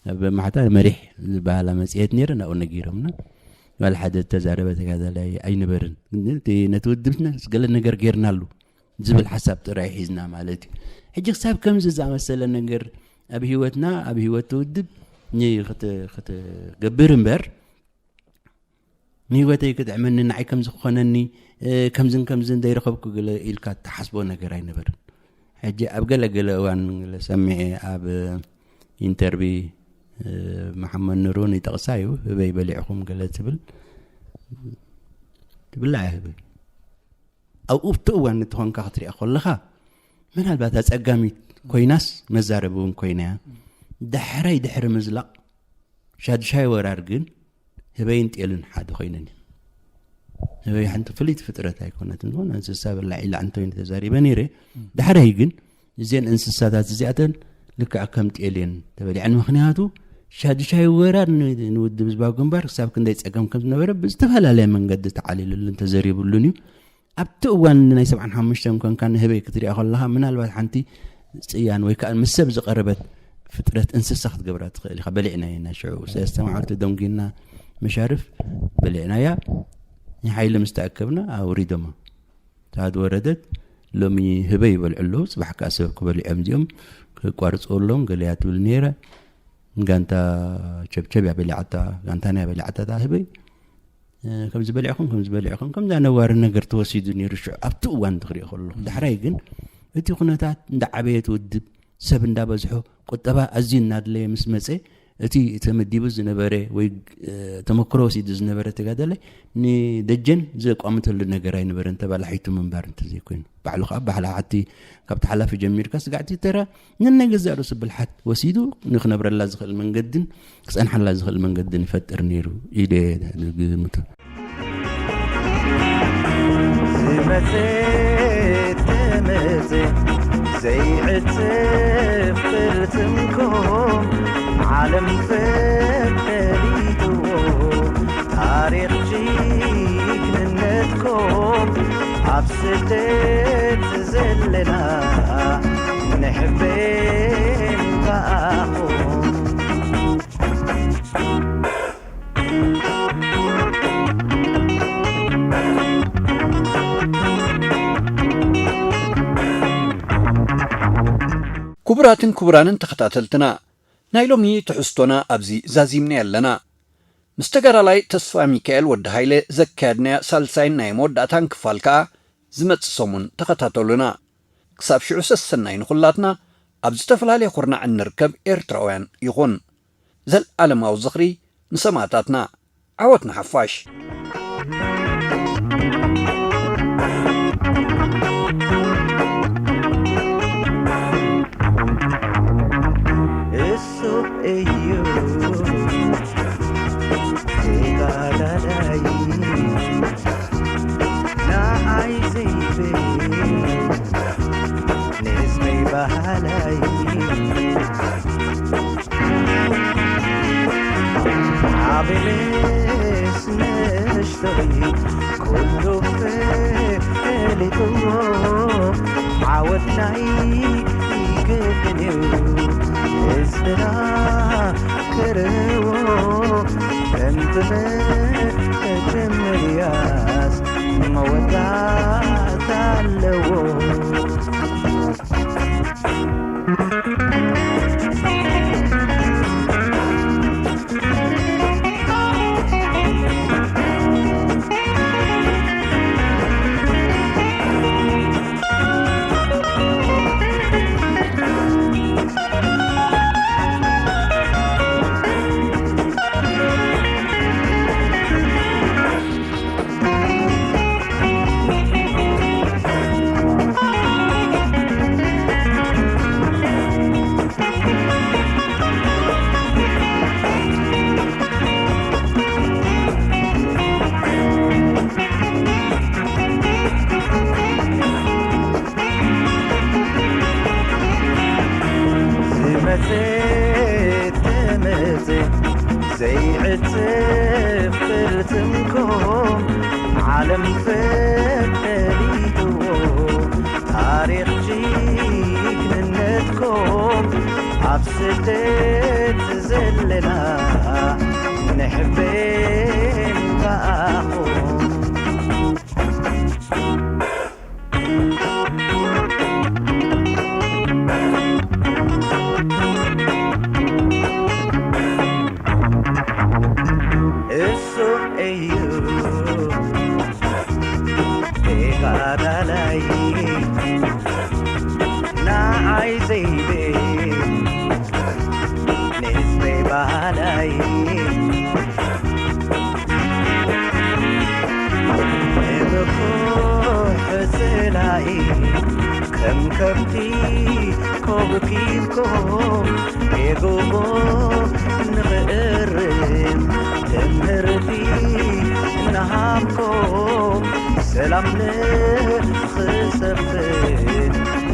ኣብ ማሕታ መሪሕ ዝበሃላ መጽሔት ነይረን፣ ኣብኡ ነጊሮምና። ዋላ ሓደ ዝተዛረበ ተጋዳላይ ኣይነበርን። ግን እቲ፣ ነቲ ውድብና ገለ ነገር ጌርናሉ ዝብል ሓሳብ ጥራይ ሒዝና ማለት እዩ። ሕጂ ክሳብ ከምዚ ዝኣመሰለ ነገር ኣብ ህይወትና፣ ኣብ ህይወት ውድብ ን-፣ ክት-፣ ክትገብር እምበር፣ ንህይወተይ ክጥዕመኒ፣ ንዓይ ከምዚ ክኾነኒ፣ እ፣ ከምዝን ከምዝን ዘይረኸብኩ ገለ ኢልካ እትሓስቦ ነገር ኣይነበርን። ሕጂ ኣብ ገለ ገለ እዋን ገለ ሰሚዐ፣ ኣብ ኢንተርቪ፣ እ፣ መሓመድ ኑሩን ይጠቕሳ እዩ፣ ህበይ በሊዕኹም ገለ ትብል፣ ትብላዕ ህበይ። ኣብኡ ኣብቲ እዋን እቲ ኾንካ ክትሪኣ ከለኻ፣ ምናልባት ኣጸጋሚት ኮይናስ መዛረቢ እውን ኮይና እያ። ዳሕራይ ድሕሪ ምዝላቕ ሻዱሻይ ወራር ግን ህበይን ጤልን ሓደ ኮይነን እየን። ህበይ ሓንቲ ፍልይቲ ፍጥረት ኣይኮነትን፣ ዝኾነ እንስሳ በላዕ ኢላ እንተይነ ተዛሪበ ነይረ። ዳሕራይ ግን እዘን እንስሳታት እዚኣተን ልክዕ ከም ጤል እየን ተበሊዐን። ምኽንያቱ ሻዱሻይ ወራር ን-፣ ንውድብ ህዝባዊ ግንባር ክሳብ ክንደይ ጸገም ከም ዝነበረ ብዝተፈላለየ መንገዲ ተዓሊሉሉን ተዘሪቡሉን እዩ። ኣብቲ እዋን ናይ ሰብዓን ሓሙሽተን ኮንካ ንህበይ ክትሪኣ ከለኻ፣ ምናልባት ሓንቲ ጽያን ወይ ከኣ ምስ ሰብ ዝቐረበት ፍጥረት እንስሳ ክትገብራ ትኽእል ኢኻ። በሊዕናያ ኢና ሽዑ። ሰለስተ መዓልቲ ደንጒና መሻርፍ በሊዕናያ። ንሓይሊ ምስ ተኣከብና ኣውሪዶማ። እታ ወረደት፣ ሎሚ ህበይ ይበልዑ ኣለዉ፣ ጽባሕ ከኣ ሰብ ክበልዖም እዚኦም፣ ክቋርጽዎ ኣለዎም፣ ገለያ ትብል ነይራ። ጋንታ ቸብቸብ እያ በሊዓታ፣ ጋንታና እያ በሊዓታ እታ ህበይ። እ፣ ከምዚ በሊዕኹም፣ ከምዚ በሊዕኹም፣ ከምዛ ነዋሪ ነገር ተወሲዱ ነይሩ ሽዑ፣ ኣብቲ እዋን ትኽሪኦ ከሎ። ዳሕራይ ግን እቲ ኩነታት እንዳዓበየ፣ እቲ ውድብ ሰብ እንዳበዝሖ፣ ቁጠባ ኣዝዩ እናድለየ ምስ መጸ፣ እቲ ተመዲቡ ዝነበረ ወይ፣ እ፣ ተመክሮ ወሲዱ ዝነበረ ተጋዳላይ ንደጀን ዘቋምተሉ ነገር ኣይነበረን፣ ተባላሒቱ ምንባር እንተዘይኮይኑ። ባዕሉ ከኣ ባሕላ ሓቲ ካብቲ ሓላፊ ጀሚርካ ስጋዕቲ ተራ ነናይ ገዛእ ርእሱ ብልሓት ወሲዱ ንክነብረላ ዝኽእል መንገድን ክጸንሓላ ዝኽእል መንገድን ይፈጥር ነይሩ ኢለ ዝግምቶ። ዝመጽእ ትምጽእ ዘይዕጽፍ ጥርትምኩም ዓለም ፈሊጥዎ ታሪኽ ጅግንነትኩም ኣብ ስደት ዘለና ንሕበን ብኣኹም። ክቡራትን ክቡራንን ተኸታተልትና፣ ናይ ሎሚ ትሕዝቶና ኣብዚ ዛዚምና ኣለና። ምስ ተጋዳላይ ተስፋ ሚካኤል ወዲ ሃይለ ዘካየድናያ ሳልሳይን ናይ መወዳእታን ክፋል ከኣ ዝመጽእ ሰሙን ተኸታተሉና። ክሳብ ሽዑ ሰሰናይ ንኹላትና ኣብ ዝተፈላለየ ኩርናዕ እንርከብ ኤርትራውያን ይኹን። ዘልኣለማዊ ዝኽሪ ንሰማእታትና። ዓወት ንሓፋሽ። እሱ እዩ ተጋዳላይ፣ ንዓይ ዘይብል ንስመይ በሃላይ። ዓብልስ ንእሽቶይ ኩሉ ፈሊጥዎ፣ ዓወት ናይ ግድን እዩ ህዝብና ክርዎ። ከምቲ መጀመርያስ መወዳእታ ኣለዎ። ዝመጽእ ተመጽእ ዘይዕጽፍ ቅልጽምኩም ዓለም ፈሊጥዎ ታሪኽ ጅግንነትኩም ኣብ ስደት ዘለና ንሕበን ብኣኹም። እሱ እዩ ተጋዳላይ፣ ንዓይ ዘይብል ንህዝበይ በሃላይ። ንብኩሕ ጽላኢ ከም ከብቲ ኮብኪብኩም፣ ጌግኡ ንኽእርም ትምህርቲ እናሃብኩም፣ ሰላም ንኽሰፍን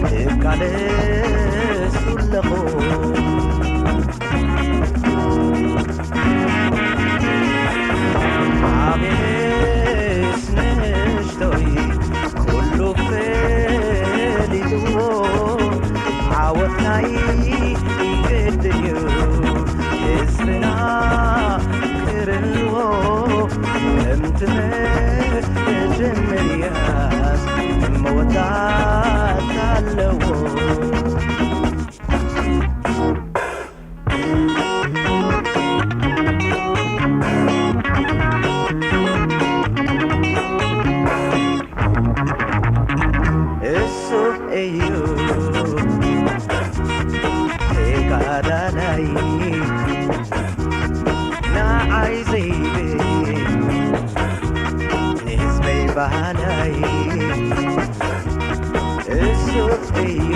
ትቃለሱ ኣለኹም። ዓብስ ንእሽቶይ ኩሉ ፈሊጥዎ፣ ዓወት ናይ ግድን እዩ ህዝብና ክርዎ። ከምቲ መጀመርያስ መወዳእታ ኣለዎ። እሱ እዩ ተጋዳላይ፣ ንዓይ ዘይብል ንህዝበይ በሃላይ። እሱ እዩ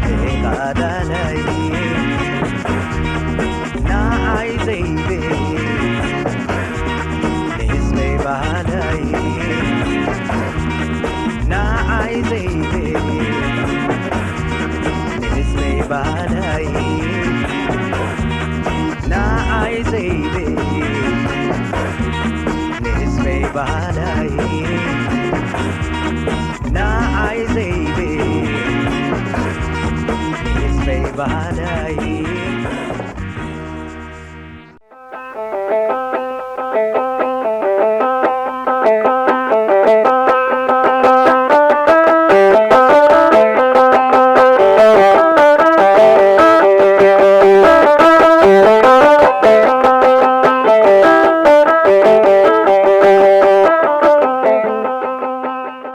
ተጋዳላይ፣ ንዓይ ዘይብል ንህዝበይ በሃላይ። ንዓይ ዘይብል ንህዝበይ በሃላይ። ንዓይ ዘይብል